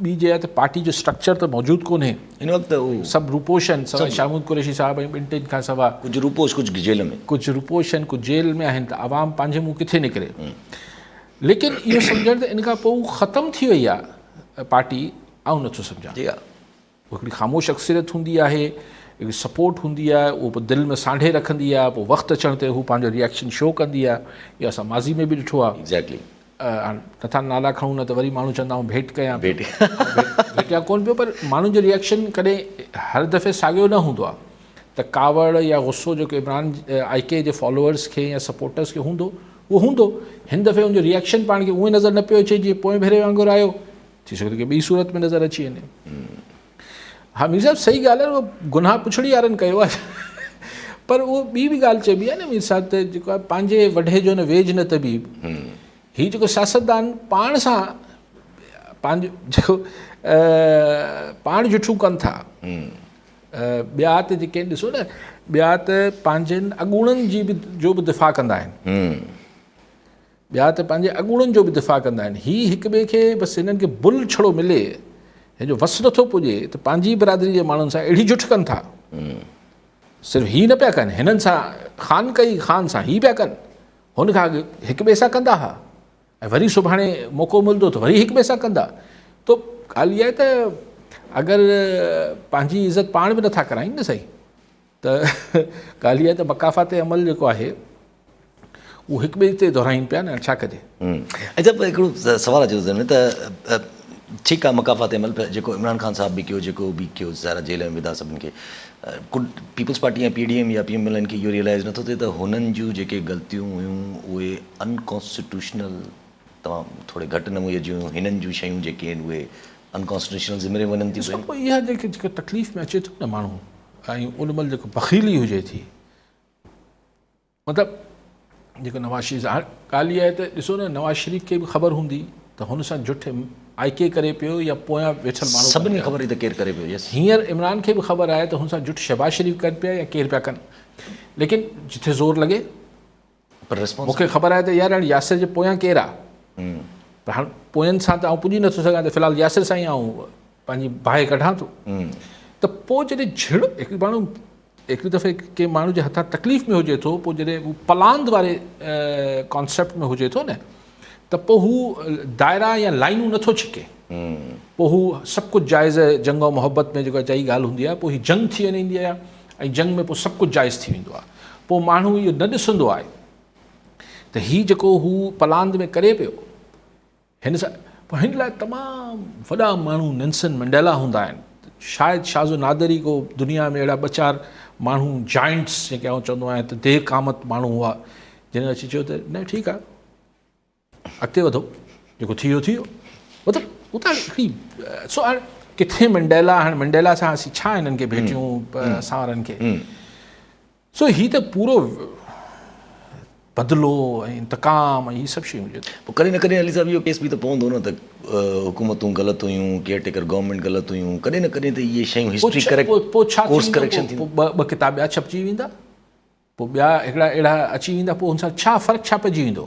ٻي جي آهي ته پارٽي جو اسٽرڪچر ته موجود ڪونهي هن وقت اهو سڀ روپوش آهن سواء شاهه محمود قريشي صاحب ۽ ٻن ٽن کان سواء ڪجهه روپوش ڪجهه جيل ۾ ڪجهه روپوش آهن ڪجهه جيل ۾ آهن ته عوام پنهنجي منهن ڪٿي نڪري ليڪن اهو سمجهڻ ته ان کان پوء ختم ٿي وئي آهي پارٽي آئون نٿو سمجهان. جي ها. هڪڙي خاموش اڪثريت هوندي آهي، هڪڙي سپورٽ هوندي آهي، اهو پوء دل ۾ سانڍي رکندي آهي، پوء وقت اچڻ تي هو پنهنجو ريئڪشن شو ڪندي آهي. اهو اسان ماضي ۾ به ڏٺو آهي. Exactly. هاڻ نٿا نالا کڻون نه ته وري ماڻهو چوندا آئون ڀيٽ ڪيان پيو. ڀيٽيان ڪونه پيو پر ماڻهن جو ريئڪشن ڪڏهن هر دفعي ساڳيو نه هوندو آهي ته ڪاوڙ يا غصو جيڪو عمران آء ڪي جي فالوورز کي يا سپورٽرز کي هوندو اهو هوندو. هن دفعي ان جو ريئڪشن پاڻ کي اونئن نظر نه پيو اچي جيئن پوئين ڀيري وانگر آيو. ٿي سگهي ٿو ڪنهن ٻي صورت ۾ نظر اچي وڃي. ها مير صاحب صحيح ڳالهه آهي اهو گناهه پڇڙي وارن ڪيو آهي پر اهو ٻي به ڳالهه چئبي آهي نه مير صاحب ته جيڪو آهي پنهنجي وڍي جو نه ويج نه طبيب هي جيڪو سياستدان پاڻ سان پنهنجو جيڪو پاڻ جٺون ڪن ٿا ٻيا ته جيڪي ڏسو نه ٻيا ته پنهنجن اڳوڻن جي به جو به دفاع ڪندا آهن ٻيا ته پنهنجي اڳوڻن جو به دفاع ڪندا آهن. هي هڪ ٻئي کي بس هنن کي بل ڇڙو ملي، هن جو وس نٿو پڄي ته پنهنجي ئي برادري جي ماڻهن سان اهڙي جٺ ڪن ٿا. صرف هي نه پيا ڪن، هنن سان خان ڪئي، خان سان هي پيا ڪن. هن کان اڳ هڪ ٻئي سان ڪندا ها ۽ وري سڀاڻي موقعو ملندو ته وري هڪ ٻئي سان ڪندا. تو ڳالهه اها آهي ته اگر پنهنجي عزت پاڻ به نٿا ڪرائين نه سائين ته ڳالهه اها آهي ته مڪافات عمل جيڪو آهي اهو هڪ ٻئي تي دهرائين پيا نه ڇا ڪجي. اڇا پر هڪڙو سوال اچي ٿو ذهن ۾ ته ٺيڪ آهي مڪافات عمل پر جيڪو عمران خان صاحب به ڪيو جيڪو به ڪيو ظاهر آهي جيل ۾ وڌا سڀني کي پيپلز پارٽي يا پي ڊي ايم يا پي ايم ايل اين کي اهو ريئلائز نٿو ٿئي ته هنن جون جيڪي غلطيون هيون اهي انڪانسٽيٽيوشنل تمام ٿوري گهٽ نموني جون هنن جون شيون جيڪي آهن اهي انڪانسٽيٽيوشنل ذمري وڃن ٿيون ڏسو پوء اها جيڪي جيڪو تڪليف ۾ اچي ٿو نه ماڻهو ۽ ان مهل جيڪو بخيلي هجي ٿي مطلب جيڪو نواز شريف هاڻ ڳالهه اها آهي ته ڏسو نه نواز شريف کي به خبر هوندي ته هن سان جٺ آء ڪي ڪري پيو يا پويان ويٺل ماڻهو سڀني کي خبر هئي ته ڪير ڪري پيو يس هينئر عمران کي به خبر آهي ته هن سان جٺ شهباز شريف ڪن پيا يا ڪير پيا ڪن ليڪن جٿي زور لڳي پر ريسپانس مون کي خبر آهي ته يار هاڻي ياسر جي پويان ڪير آ پر هاڻ پوين سان ته آئون پڄي نٿو سگهان ته في الحال ياسر سان ئي آئون پنهنجي باهه ڪڍان ٿو ته پوء جڏهن جھڙ هڪ ماڻهو هڪڙي دفعي ڪنهن ماڻهو جي هٿان تڪليف ۾ هجي ٿو پوء جڏهن هو پلاند واري ڪانسيپٽ ۾ هجي ٿو نه ته پوء هو دائرا يا لائنون نٿو ڇڪي پوء هو سڀ ڪجهه جائز جنگ و محبت ۾ جيڪا چئي ڳالهه هوندي آهي پوء هي جنگ ٿي ويندي آهي ۽ جنگ ۾ پوء سڀ ڪجهه جائز ٿي ويندو آهي. پوء ماڻهو اهو نه ڏسندو آهي ته هي جيڪو هو پلاند ۾ ڪري پيو هن سان پوء هن لاء تمام وڏا ماڻهو نيلسن منڊيلا هوندا آهن. شايد شاز و نادر ئي ڪو دنيا ۾ اهڙا ٻه چار ماڻهو جائنٽس جنهن کي آئون چوندو آهيان ته دير قامت ماڻهو هئا جن اچي چيو ته نه ٺيڪ آهي اڳتي وڌو جيڪو ٿي ويو ٿي ويو مطلب اتان هڪڙي سو هاڻي ڪٿي منڊيلا هاڻي منڊيلا سان اسين ڇا هنن کي ڀيٽيون اسان وارن کي سو هي ته پورو بدلو ۽ انتقام ۽ هي سڀ شيون هجي پوء ڪڏهن نه ڪڏهن علي صاحب اهو ڪيس به ته پوندو نه ته حڪومتون غلط هيون ڪيئر ٽيڪر گورنمينٽ غلط هيون ڪڏهن نه ڪڏهن ته اهي شيون هسٽري ڪريڪٽ پوء ڇا ڪورس ڪريڪشن ٿيندو ٻه ڪتاب ٻيا ڇپجي ويندا پوء ٻيا هڪڙا اهڙا اچي ويندا پوء هن سان ڇا فرق ڇا پئجي ويندو؟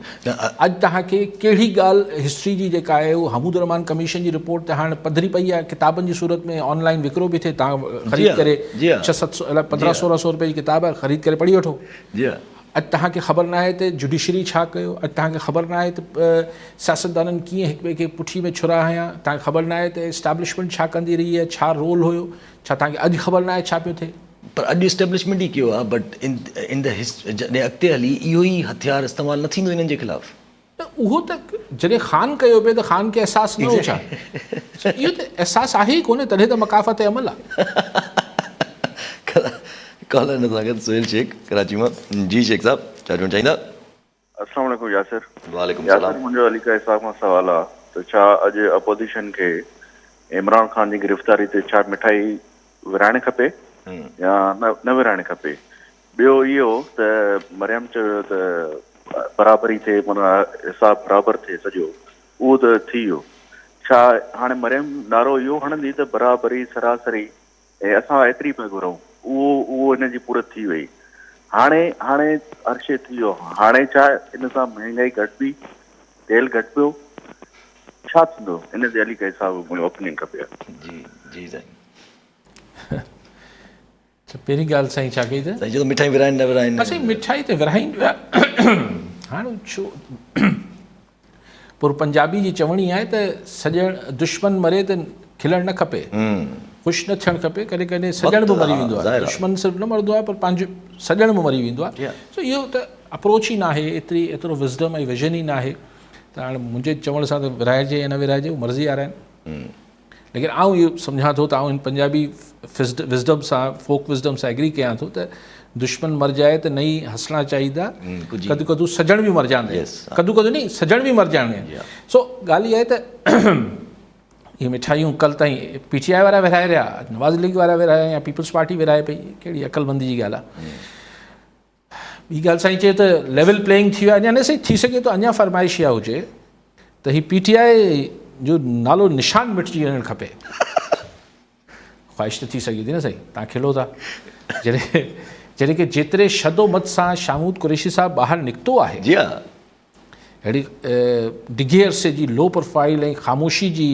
اڄ توهان کي ڪهڙي ڳالهه هسٽري جي جيڪا آهي اهو حمود الرحمان ڪميشن جي رپورٽ ته هاڻ پڌري پئي آهي ڪتابن جي صورت ۾ آن لائين وڪرو به ٿئي توهان خريد ڪري ڇهه ست سو الائي پندرهن سورهن سو روپئي جي ڪتاب آهي خريد ڪري پڙهي وٺو. اڄ توهان کي خبر ناهي ته جڊيشري ڇا ڪيو اڄ توهان کي خبر ناهي ته سياستدانن ڪيئن هڪ ٻئي کي پٺي ۾ ڇرا هنيا توهان کي خبر ناهي ته اسٽيبلشمينٽ ڇا ڪندي رهي آهي ڇا رول هيو ڇا توهان کي اڄ خبر ناهي ڇا پيو ٿئي؟ پر اڄ اسٽيبلشمينٽ ئي ڪيو آهي بٽ ان دا جڏهن اڳتي هلي اهو ئي هٿيار استعمال نه ٿيندو انهن جي خلاف. نه اهو ته جڏهن خان ڪيو پئي ته خان کي احساس نه هو ڇا؟ اهو ته احساس آهي ئي ڪونه تڏهن ته مڪافات عمل آهي. ڪالر هن سان گڏ سهيل شيخ ڪراچي مان جي شيخ صاحب ڇا چوڻ چاهيندا؟ السلام عليڪم ياسر. وعليڪم ياسر السلام. منهنجو علي قائد صاحب کان سوال آ ته ڇا اڄ اپوزيشن کي عمران خان جي گرفتاري تي ڇا مٺائي ورهائڻ کپي يا نه ورهائڻ کپي ٻيو اهو ته مريم چيو ته برابري ٿئي معنيٰ حساب برابر ٿئي سڄو اهو ته ٿي ويو ڇا هاڻي مريم نعرو اهو هڻندي ته برابري سراسري ۽ اسان ايتري پيا گهرون اهو اهو هن جي پورت ٿي وئي هاڻي هاڻي هر شي ٿي ويو هاڻي ڇا ان سان مهنگائي گهٽبي تيل گهٽبيو ڇا ٿيندو ان تي علي قائد صاحب منهنجو اوپينين کپي ها. جي جي سائين. اڇا پهرين ڳالهه سائين ڇا ڪئي ته. سائين چيو ته مٺائي ورهائين نه ورهائين. ها سائين مٺائي ته ورهائين پيا هاڻي ڇو پر پنجابي جي چوڻي آهي ته سڄڻ دشمن مري ته کلڻ نه کپي، خوش نه ٿيڻ کپي، ڪڏهن ڪڏهن سڄڻ به مري ويندو آهي، دشمن صرف نه مرندو آهي پر پنهنجو سڄڻ به مري ويندو آهي. سو اهو ته اپروچ ئي ناهي، ايتري ايترو وزڊم ۽ ويزن ئي ناهي ته هاڻي منهنجي چوڻ سان ته ورهائجي يا نه ورهائجي اهو مرضي وارا آهن. ليڪن آئون اهو سمجهان ٿو ته آئون هن پنجابي وزڊم سان فوڪ وزڊم سان ايگري ڪيان ٿو ته دشمن مر جائي ته نئي هسڻا چاهيدا ڪدو ڪدو سجڻ به مر جاندي ڪدو ڪدو نئي سجڻ به مر جاندي سو ڳالهه اها آهي ته اهي مٺايون ڪل تائين پي ٽي آء وارا ورهائي رهيا نواز ليگ وارا ورهايا يا پيپلز پارٽي ورهائي پئي ڪهڙي عقلمندي جي ڳالهه آهي ٻي ڳالهه سائين چيو ته ليول پليئنگ ٿي ويو آهي اڃا نه سائين ٿي سگهي ٿو اڃا فرمائش اها هجي ته هي پي ٽي آء جو نالو نشان مٽجي وڃڻ کپي خواهش ته ٿي سگهي ٿي نه سائين تان کلو ٿا جڏهن جڏهن ڪي جيتري شد و مت سان شاهمود قريشي صاحب ٻاهر نڪتو آهي جي ها اهڙي ڊگهي عرصي جي لو پروفائل ۽ خاموشي جي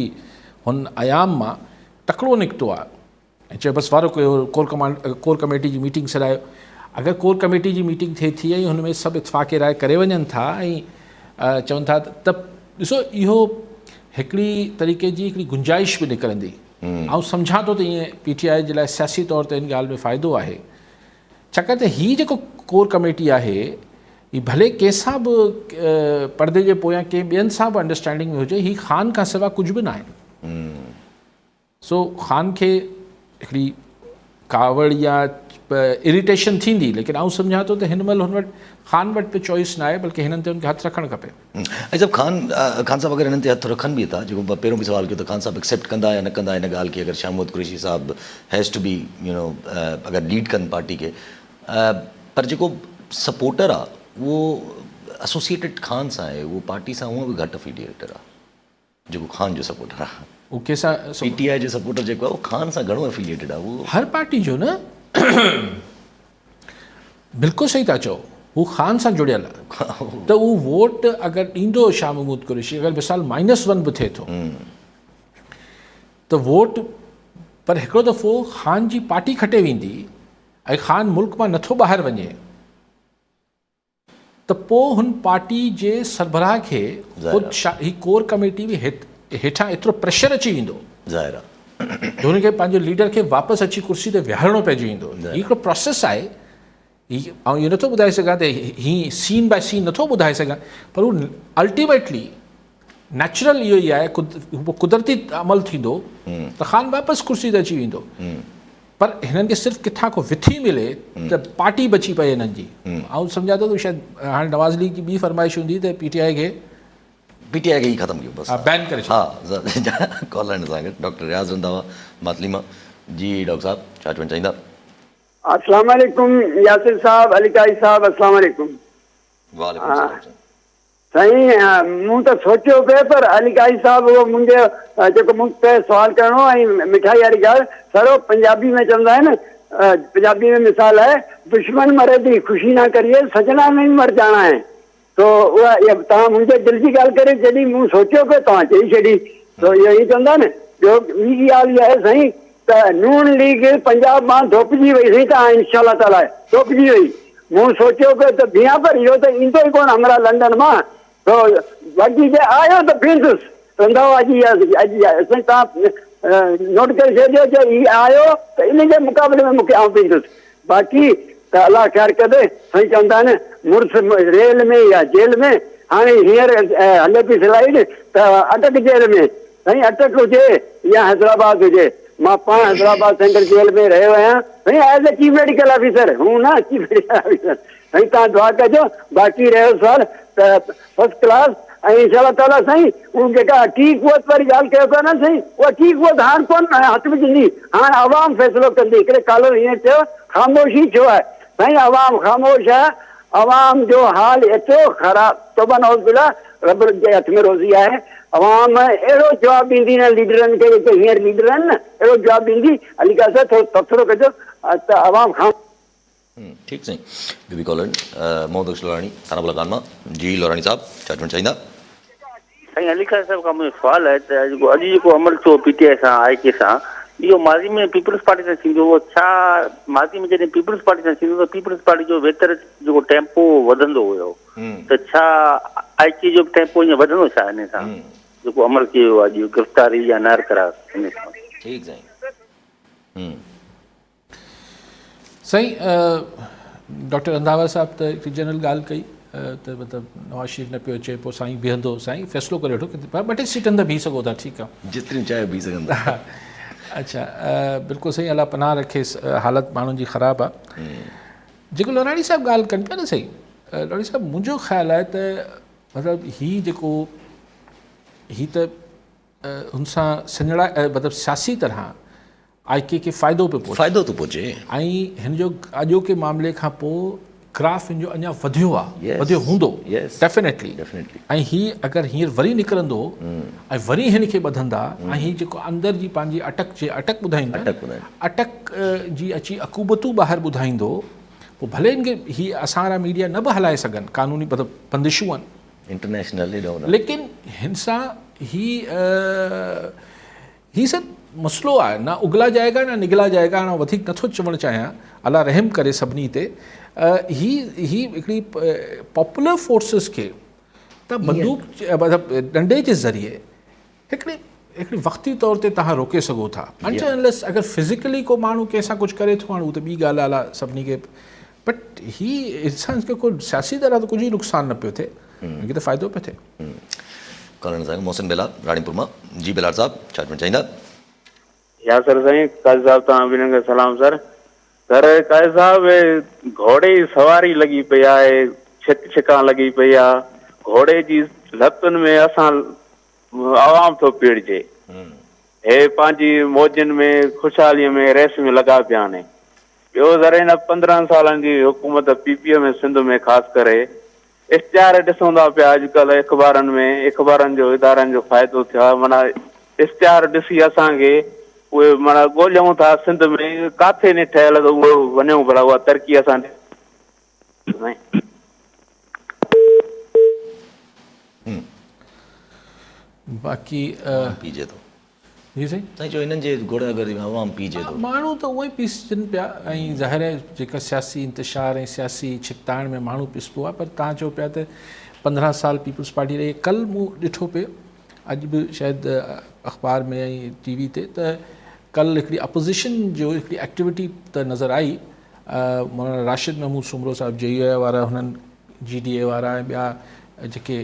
هن ايام مان تڪڙو نڪتو آهي ۽ چيو بس وارو ڪيو ڪور ڪمانڊ ڪور ڪميٽي جي ميٽنگ سڏايو اگر ڪور ڪميٽي جي ميٽنگ ٿئي ٿي ۽ هن ۾ سڀ اتفاق راء ڪري وڃن ٿا ۽ چون ٿا ته ڏسو اهو هڪڙي طريقي جي هڪڙي گنجائش به نڪرندي آئون سمجهان ٿو ته ائين پي ٽي آء جي لاء سياسي طور تي ان ڳالهه ۾ فائدو آهي ڇاڪاڻ ته هي جيڪو ڪور ڪميٽي آهي هي ڀلي ڪنهن سان به پردي جي پويان ڪنهن ٻين سان به انڊرسٽينڊنگ ۾ هجي هي خان کان سوا ڪجهه به ناهي سو خان کي هڪڙي ڪاوڙ يا اريٽيشن ٿيندي ليڪن آئون سمجهان ٿو ته هن مهل هن وٽ خان وٽ به چوائس ناهي بلڪه هنن تي هن کي هٿ رکڻ کپي. ۽ صاحب خان خان صاحب اگر هنن تي هٿ رکن به ٿا جيڪو پهريون به سوال ڪيو ته خان صاحب ايڪسيپٽ ڪندا يا نه ڪندا هن ڳالهه کي اگر شاهه محمود قريشي صاحب هيز ٽو بي يو نو اگر ليڊ ڪن پارٽي کي پر جيڪو سپورٽر آ اهو ايسوسيئيٽيڊ خان سان آهي اهو پارٽي سان هونء به گهٽ افيليئيٽيڊ آ. جيڪو خان جو سپورٽر آ. هو ڪنهن سان پي ٽي آء جو سپورٽر جيڪو آ اهو خان سان گهڻو افيليئيٽيڊ آ اهو. هر پارٽي جو نه بلڪل صحيح ٿا چئو هو خان سان جڙيل آ ته اهو ووٽ اگر ڏيندو شاهه محمود قريشي اگر مثال مائنس ون به ٿئي ٿو ته ووٽ پر هڪڙو دفعو خان جي پارٽي کٽي ويندي ۽ خان ملڪ مان نٿو ٻاهر وڃي ته پوء هن پارٽي جي سربراهه کي خود هي ڪور ڪميٽي به هيٺان ايترو پريشر اچي ويندو ظاهر آ جو هن کي پنهنجو ليڊر کي واپس اچي ڪرسي تي ويهارڻو پئجي ويندو. هي هڪڙو پروسيس آهي. هي آئون اهو نٿو ٻڌائي سگهان ته هي سين باء سين نٿو ٻڌائي سگهان پر هو الٽيميٽلي نيچرل اهو ئي آهي قدرتي عمل ٿيندو ته خان واپس ڪرسي تي اچي ويندو پر هنن کي صرف ڪٿان ڪو وٿي ملي ته پارٽي بچي پئي هنن جي. آئون سمجهان ٿو ته شايد هاڻي نواز ليگ جي ٻي فرمائش هوندي ته پي ٽي آء کي پي ٽي آء کي ئي ختم ڪيو بس. بين ڪري ڇڏيو. ها ڪالر آهن اسان گڏ ڊاڪٽر رياض رنڌاوا ماتلي مان. جي ڊاڪٽر صاحب ڇا چوڻ چاهيندا. اسلام عليڪم ياسر صاحب علي قاري صاحب اسلام عليڪم. وعليڪم السلام سائين. سائين مون ته سوچيو پئي پر علي قاري صاحب اهو منهنجو جيڪو مون تي سوال ڪرڻو هو ۽ مٺائي واري ڳالهه سر اهو پنجابي ۾ چوندا آهن پنجابي ۾ مثال آهي دشمن مري the خوشي نا ڪريي سجنا ني مر جاڻا هي تو اها توهان منهنجي دل جي ڳالهه ڪري ڇڏي مون سوچيو پئي توهان چئي ڇڏي تو اهو ائين چوندا آهن ٻيو ٻي ڳالهه اها آهي سائين ته نون ليگ پنجاب مان ڌوپجي وئي سائين توهان انشاء الله تعالي ڌوپجي وئي مون سوچيو پئي ته بيهان پر اهو ته ايندو ئي ڪونه همراهه لنڊن مان سو باقي جي آيو ته بيهندس. رنڌاوا جي اڄ سائين توهان نوٽ ڪري ڇڏيو جي هي آيو ته ان جي مقابلي ۾ مونکي آئون بيهندس باقي ته الله خير ڪندي سائين چوندا آهن مڙس ريل ۾ يا جيل ۾ هاڻي هينئر هلي پئي سلائيڊ ته اٽڪ جيل ۾ سائين اٽڪ هجي يا حيدرآباد هجي مان پاڻ حيدرآباد سينٽرل جيل ۾ رهيو آهيان سائين as a chief medical officer هون نه چيف ميڊيڪل آفيسر سائين توهان دعا ڪجو باقي رهيو سوال ته فرسٽ ڪلاس ۽ انشاء الله تعالي سائين هو جيڪا ٽي قوت واري ڳالهه ڪيو پيا نه سائين اها ٽي قوت هاڻ ڪون هٿ وجهندي هاڻ عوام فيصلو ڪندي هڪڙي ڪالر هيئن چيو خاموشي ڇو آهي سائين عوام خاموش آهي عوام جو حال ايترو خراب توبه نعوذ بالله رب جي هٿ ۾ روزي آهي عوام اهڙو جواب ڏيندي نه ليڊرن کي جيڪي هينئر ليڊر آهن نه اهڙو جواب ڏيندي علي قاضي صاحب ٿورو تبصرو ڪجو ته عوام خام ٺيڪ سائين ٻيو به ڪالر محمد بخش لوراڻي ٿانا بلا خان مان جي لوراڻي صاحب ڇا چوڻ چاهيندا. سائين علي قاضي صاحب کان منهنجو سوال آهي ته اڄ جيڪو عمل ٿيو پي ٽي آء سان آء ڪي سان اهو ماضي ۾ پيپلز پارٽي سان ٿيندو هو ڇا ماضي ۾ جڏهن پيپلز پارٽي سان ٿيندو ته پيپلز پارٽي جو ويتر جيڪو ٽيمپو وڌندو هيو ته ڇا آء ڪي جو به ٽيمپو ائين وڌندو ڇا انهي سان جيڪو عمل ٿي ويو آهي اڄ گرفتاري يا نار قرار انهي سان. ٺيڪ سائين. سائين ڊاڪٽر رنڌاوا صاحب ته هڪ جنرل ڳالهه ڪئي ته مطلب نواز شريف نه پيو اچي پوء سائين بيهندو سائين فيصلو ڪري وٺو ٻه ٽي سيٽن تي بيهي سگهو ٿا ٺيڪ آهي جيتريون چاهيو بيهي سگهن ٿا اچھا بلڪل صحيح الله پناهه رکيس حالت ماڻهن جي خراب آهي جيڪو لوراڻي صاحب ڳالهه ڪن پيا نه سائين لوراڻي صاحب منهنجو خيال آهي ته مطلب هي جيڪو هي ته هن سان سڃڙا مطلب سياسي طرح آء ڪي کي فائدو پيو پهچي. فائدو ٿو پهچي. ۽ هن جو اڄوڪي معاملي کان پوء گراف هن جو اڃا وڌيو آ وڌيو هوندو ڊيفينيٽلي ۽ هي اگر هينئر وري نڪرندو ۽ وري هن کي ٻڌندا ۽ هي جيڪو اندر جي پنهنجي اٽڪ جي اٽڪ ٻڌائين ٿا اٽڪ جي اچي عقوبتون ٻاهر ٻڌائيندو پوء ڀلي هن کي هي اسان وارا ميڊيا نه به هلائي سگهن قانوني مطلب بندشون آهن انٽرنيشنل ايڏو نه. ليڪن هن سان هي هي سر مسئلو آهي نه اگلا جائي گا نه نگلا جائي گا هاڻ وڌيڪ نٿو چوڻ چاهيان الله رحم ڪري سڀني تي هي هي هڪڙي پاپولر فورسز کي ته بندوق مطلب ڏنڊي جي ذريعي هڪڙي هڪڙي وقتي طور تي توهان روڪي سگهو ٿا انٽل انليس اگر فزيڪلي ڪو ماڻهو ڪنهن سان ڪجهه ڪري ٿو هاڻ هو ته ٻي ڳالهه آهي الله سڀني کي بٽ هي انسان کي ڪو سياسي طرح ته ڪجهه ئي نقصان نه پيو ٿئي هن کي ته فائدو پيو ٿئي. ڪالر سان محسن بيلار راڻيپور مان جي بيلار صاحب ڇا چوڻ چاهيندا. ياسر سائين قاضي صاحب توهان ٻنهي کي سلام سر. سر قائد صاحب گهوڙي جي سواري لڳي پئي آهي ڇڪ ڇڪان لڳي پئي آ گهوڙي جي لتن ۾ اسان عوام ٿو پيڙجي هي پنهنجي موجن ۾ خوشحالي ۾ ريس ۾ لڳا پيا آهن ٻيو سر هن 15 سالن جي حڪومت پي پي ۾ سنڌ ۾ خاص ڪري اشتهار ڏسون ٿا پيا اڄڪلهه اخبارن ۾ اخبارن جو ادارن جو فائدو ٿيو آهي معنيٰ اشتهار ڏسي اسان کي اهي معنيٰ ڳوليون ٿا سنڌ ۾ ڪاٿي ني ٺهيل ته اهو وڃون ڀلا اها ترقي اسان ڏي. باقي پيجي ٿو. جي سائين. سائين چيو هنن جي گهوڙا گردي ۾ عوام پيئجي ٿو. ماڻهو ته اونئن ئي پيسجن پيا ۽ ظاهر آهي جيڪا سياسي انتشار ۽ سياسي ڇڪتاڻ ۾ ماڻهو پيسبو آهي پر توهان چئو پيا ته 15 سال پيپلز پارٽي رهي ڪل مون ڏٺو پئي اڄ به شايد اخبار ۾ ۽ ٽي وي تي ته ڪل هڪڙي اپوزيشن جو هڪڙي ايڪٽيوٽي ته نظر آئي مولانا راشد محمود سومرو صاحب جي يو آء وارا هنن جي ڊي اي وارا ۽ ٻيا جيڪي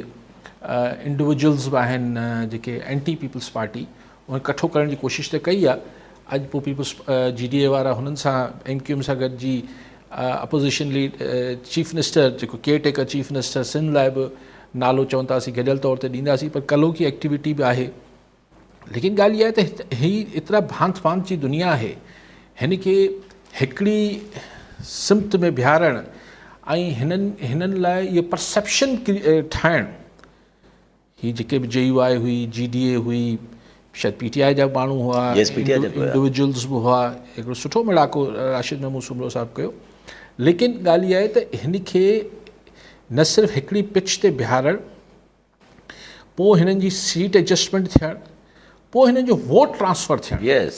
انڊيويجولز به آهن جيڪي اينٽي پيپلز پارٽي انهن ڪٺو ڪرڻ جي ڪوشش ته ڪئي آهي اڄ پوء پيپلز جي ڊي اي وارا هنن سان ايم ڪيو ايم سان گڏجي اپوزيشن ليڊ چيف منسٽر جيڪو care taker chief minister Sindh لاء به نالو چون ٿا اسين گڏيل طور تي ڏينداسين پر ڪلهوڪي ايڪٽيوٽي به آهي ليڪن ڳالهه اها آهي ته هي ايترا ڀانت ڀانت جي دنيا آهي هن کي هڪڙي سمت ۾ بيهارڻ ۽ هنن هنن لاء اهو پرسيپشن ٺاهڻ هي جيڪي به جي يو آء هئي جي ڊي اي هئي شايد پي ٽي آء جا ماڻهو هئا انڊيويجولز به هئا هڪڙو سٺو ميڙاڪو راشد محمود سومرو صاحب ڪيو ليڪن ڳالهه اها آهي ته هن کي نه صرف هڪڙي پچ تي بيهارڻ پوء هنن جي سيٽ ايڊجسٽمينٽ ٿيڻ پوء هنن جو ووٽ ٽرانسفر ٿيڻ يس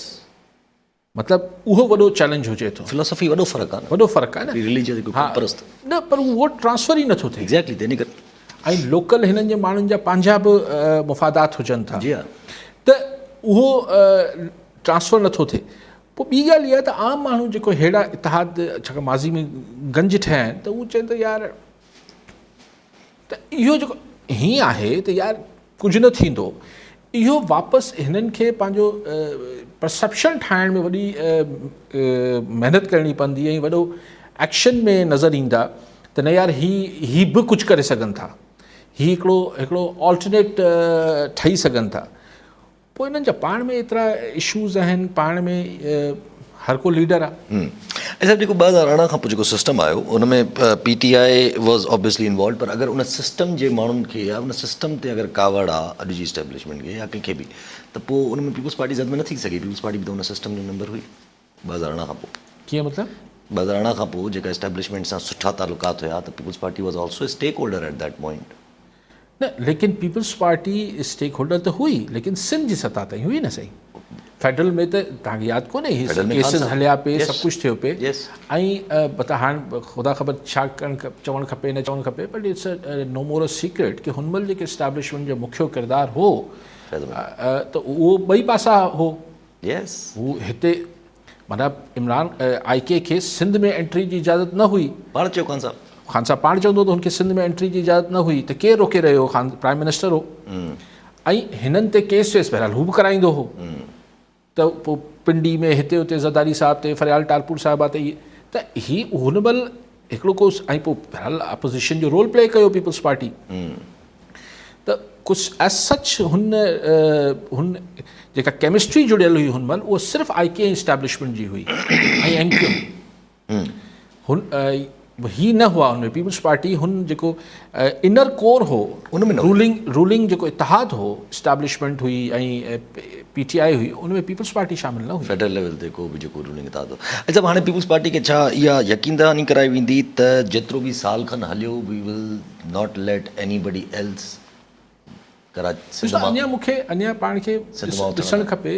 مطلب اهو وڏو چئلينج هجي ٿو فلسفي وڏو فرق آهي وڏو فرق آهي نه رليجن هڪ قوم پرست نه پر اهو ووٽ ٽرانسفر ئي نٿو ٿئي ايگزيڪٽلي تنهن ڪري ۽ لوڪل هنن جي ماڻهن جا پنهنجا به مفادات هجن ٿا جي ها ته اهو ٽرانسفر نٿو ٿئي پوء ٻي ڳالهه اها ته عام ماڻهو جيڪو ههڙا اتحاد ڇاڪاڻ ماضي ۾ گنج ٺهيا آهن ته هو چون ته يار ته اهو جيڪو هيئن آهي ته يار ڪجهه نه ٿيندو اهو واپس هنن کي پنهنجو پرسيپشن ٺاهڻ ۾ وڏي محنت ڪرڻي پوندي ۽ وڏو ايڪشن ۾ نظر ايندا ته نه يار هي هي به ڪجهه ڪري سگهن ٿا هي هڪڙو هڪڙو آلٽرنيٽ ٺهي سگهن ٿا پوء انهن جا پاڻ ۾ ايترا اشوز آهن پاڻ ۾ هر ڪو ليڊر آ. ۽ صاحب جيڪو 2018 کان پوء جيڪو سسٽم آيو ان ۾ P T I was obviously involved پر اگر ان سسٽم جي ماڻهن کي يا ان سسٽم تي اگر ڪاوڙ آ اڄ جي اسٽيبلشمينٽ کي يا ڪنهن کي به ته پوء ان ۾ پيپلز پارٽي زد ۾ نه ٿي سگهي پيپلز پارٽي به ته ان سسٽم جو ميمبر هئي 2018 کان پوء. ڪيئن مطلب؟ 2018 کان پوء جيڪا اسٽيبلشمينٽ سان سٺا تعلقات هيا ته peoples party was also stake holder at that point. نه ليڪن پيپلز پارٽي اسٽيڪ هولڊر ته هئي ليڪن سنڌ جي سطح تائين هئي نه سائين فيڊرل ۾ ته توهان کي ياد ڪونهي هي ڪيسز هليا پي سڀ ڪجهه ٿيو پي ۽ پتا هاڻ خدا خبر ڇا ڪرڻ چوڻ کپي نه چوڻ کپي but it's no more a secret ڪي هن مهل جيڪي اسٽيبلشمينٽ جو مکيو ڪردار هو ته اهو ٻئي پاسا هو هو هتي معنيٰ عمران آء ڪي کي سنڌ ۾ انٽري جي اجازت نه هئي. پاڻ چيو خان صاحب. خان صاحب پاڻ چوندو ته هن کي سنڌ ۾ انٽري جي اجازت نه هئي ته ڪير روڪي رهيو هو خان پرائم منسٽر هو ۽ هنن تي ڪيس ويس بهرحال هو به ڪرائيندو هو ته پوء پنڊي ۾ هتي هتي زرداري صاحب تي فريال ٽالپور صاحبه تي ته هي هن مهل هڪڙو ڪو ۽ پوء بهرحال اپوزيشن جو رول پلي ڪيو پيپلز پارٽي ته ڪجهه ايز سچ هن هن جيڪا ڪيمسٽري جڙيل هئي هن مهل اها صرف آء ڪي ۽ اسٽيبلشمينٽ جي هئي ۽ ايم ڪيو ايم هن هي نه هئا هن ۾ پيپلز پارٽي هن جيڪو انر ڪور هو ان ۾ رولنگ رولنگ جيڪو اتحاد هو اسٽيبلشمينٽ هئي ۽ پي ٽي آء هئي ان ۾ پيپلز پارٽي شامل نه هئي. فيڊرل ليول تي ڪو به جيڪو رولنگ اتحاد هو. اڇا هاڻي پيپلز پارٽي کي ڇا اها يقين دهاني ڪرائي ويندي ته جيترو به سال کن هليو we will not let anybody else Karachi Sindh ڏسو مان اڃا مون کي اڃا پاڻ کي سنڌ مان اٿڻ ڏسڻ لاء. کپي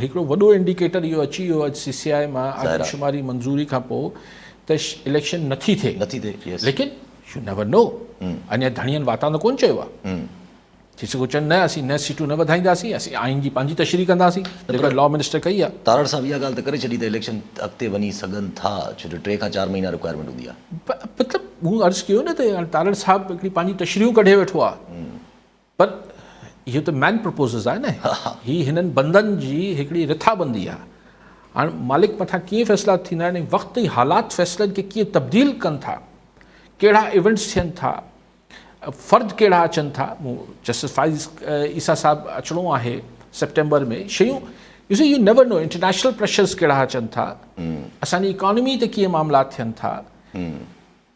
هڪڙو وڏو انڊيڪيٽر اهو اچي ويو اڄ سي سي آء مان ظاهر آهي. آدمشماري منظوري کان پوء ته اليڪشن نٿي ٿئي نٿي ٿئي يس. ليڪن يو نيور نو اڃا ڌڻين واتان ته ڪونه چيو آهي. ٿي سگهو چون نه اسين نه سيٽون نه وڌائينداسين اسين آئين جي پنهنجي تشريح ڪنداسين جيڪا لا منسٽر ڪئي آهي. تارڙ صاحب اها ڳالهه ته ڪري ڇڏي ته اليڪشن اڳتي وڃي سگهن ٿا ڇو جو 3 کان 4 مهينا رڪوائرمينٽ هوندي آهي. مطلب مون عرض ڪيو نه ته هاڻي تارڙ صاحب هڪڙي پنهنجي تشريحون ڪڍي ويٺو آهي پر اهو ته مين پرپوزز آهي نه هي هنن بندن جي هڪڙي رٿابندي آهي. هاڻ مالڪ مٿان ڪيئن فيصلا ٿيندا آهن ۽ وقت ۽ حالات فيصلن کي ڪيئن تبديل ڪن ٿا، ڪهڙا ايونٽس ٿين ٿا، فرد ڪهڙا اچن ٿا، مون جسٽس فائز عيسيٰ صاحب اچڻو آهي سيپٽمبر ۾ شيون you see you never know international pressures ڪهڙا اچن ٿا، اسان جي اڪانومي تي ڪيئن معاملا ٿين ٿا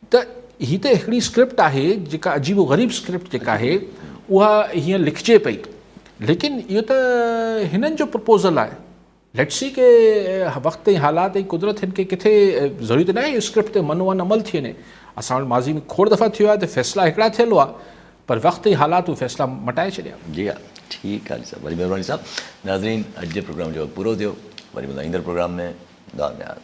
ته هي ته هڪڙي اسڪرپٽ آهي جيڪا عجيب و غريب اسڪرپٽ جيڪا آهي اها هيئن لکجي پئي ليڪن اهو ته هنن جو پرپوزل آهي ليٽس سي ڪي وقت ۽ حالات ۽ قدرت هن کي ڪٿي ضروري ته ناهي اسڪرپٽ تي من ون عمل ٿي وڃي. اسان وٽ ماضي ۾ کوڙ دفعا ٿيو آهي ته فيصلا هڪڙا ٿيل هئا پر وقت ۽ حالات اهي فيصلا مٽائي ڇڏيا. جي ها ٺيڪ آهي علي صاحب وڏي مهرباني صاحب ناظرين اڄ جي پروگرام جو وقت پورو ٿيو وري ملندا ايندڙ پروگرام ۾ دعا ۾ ياد.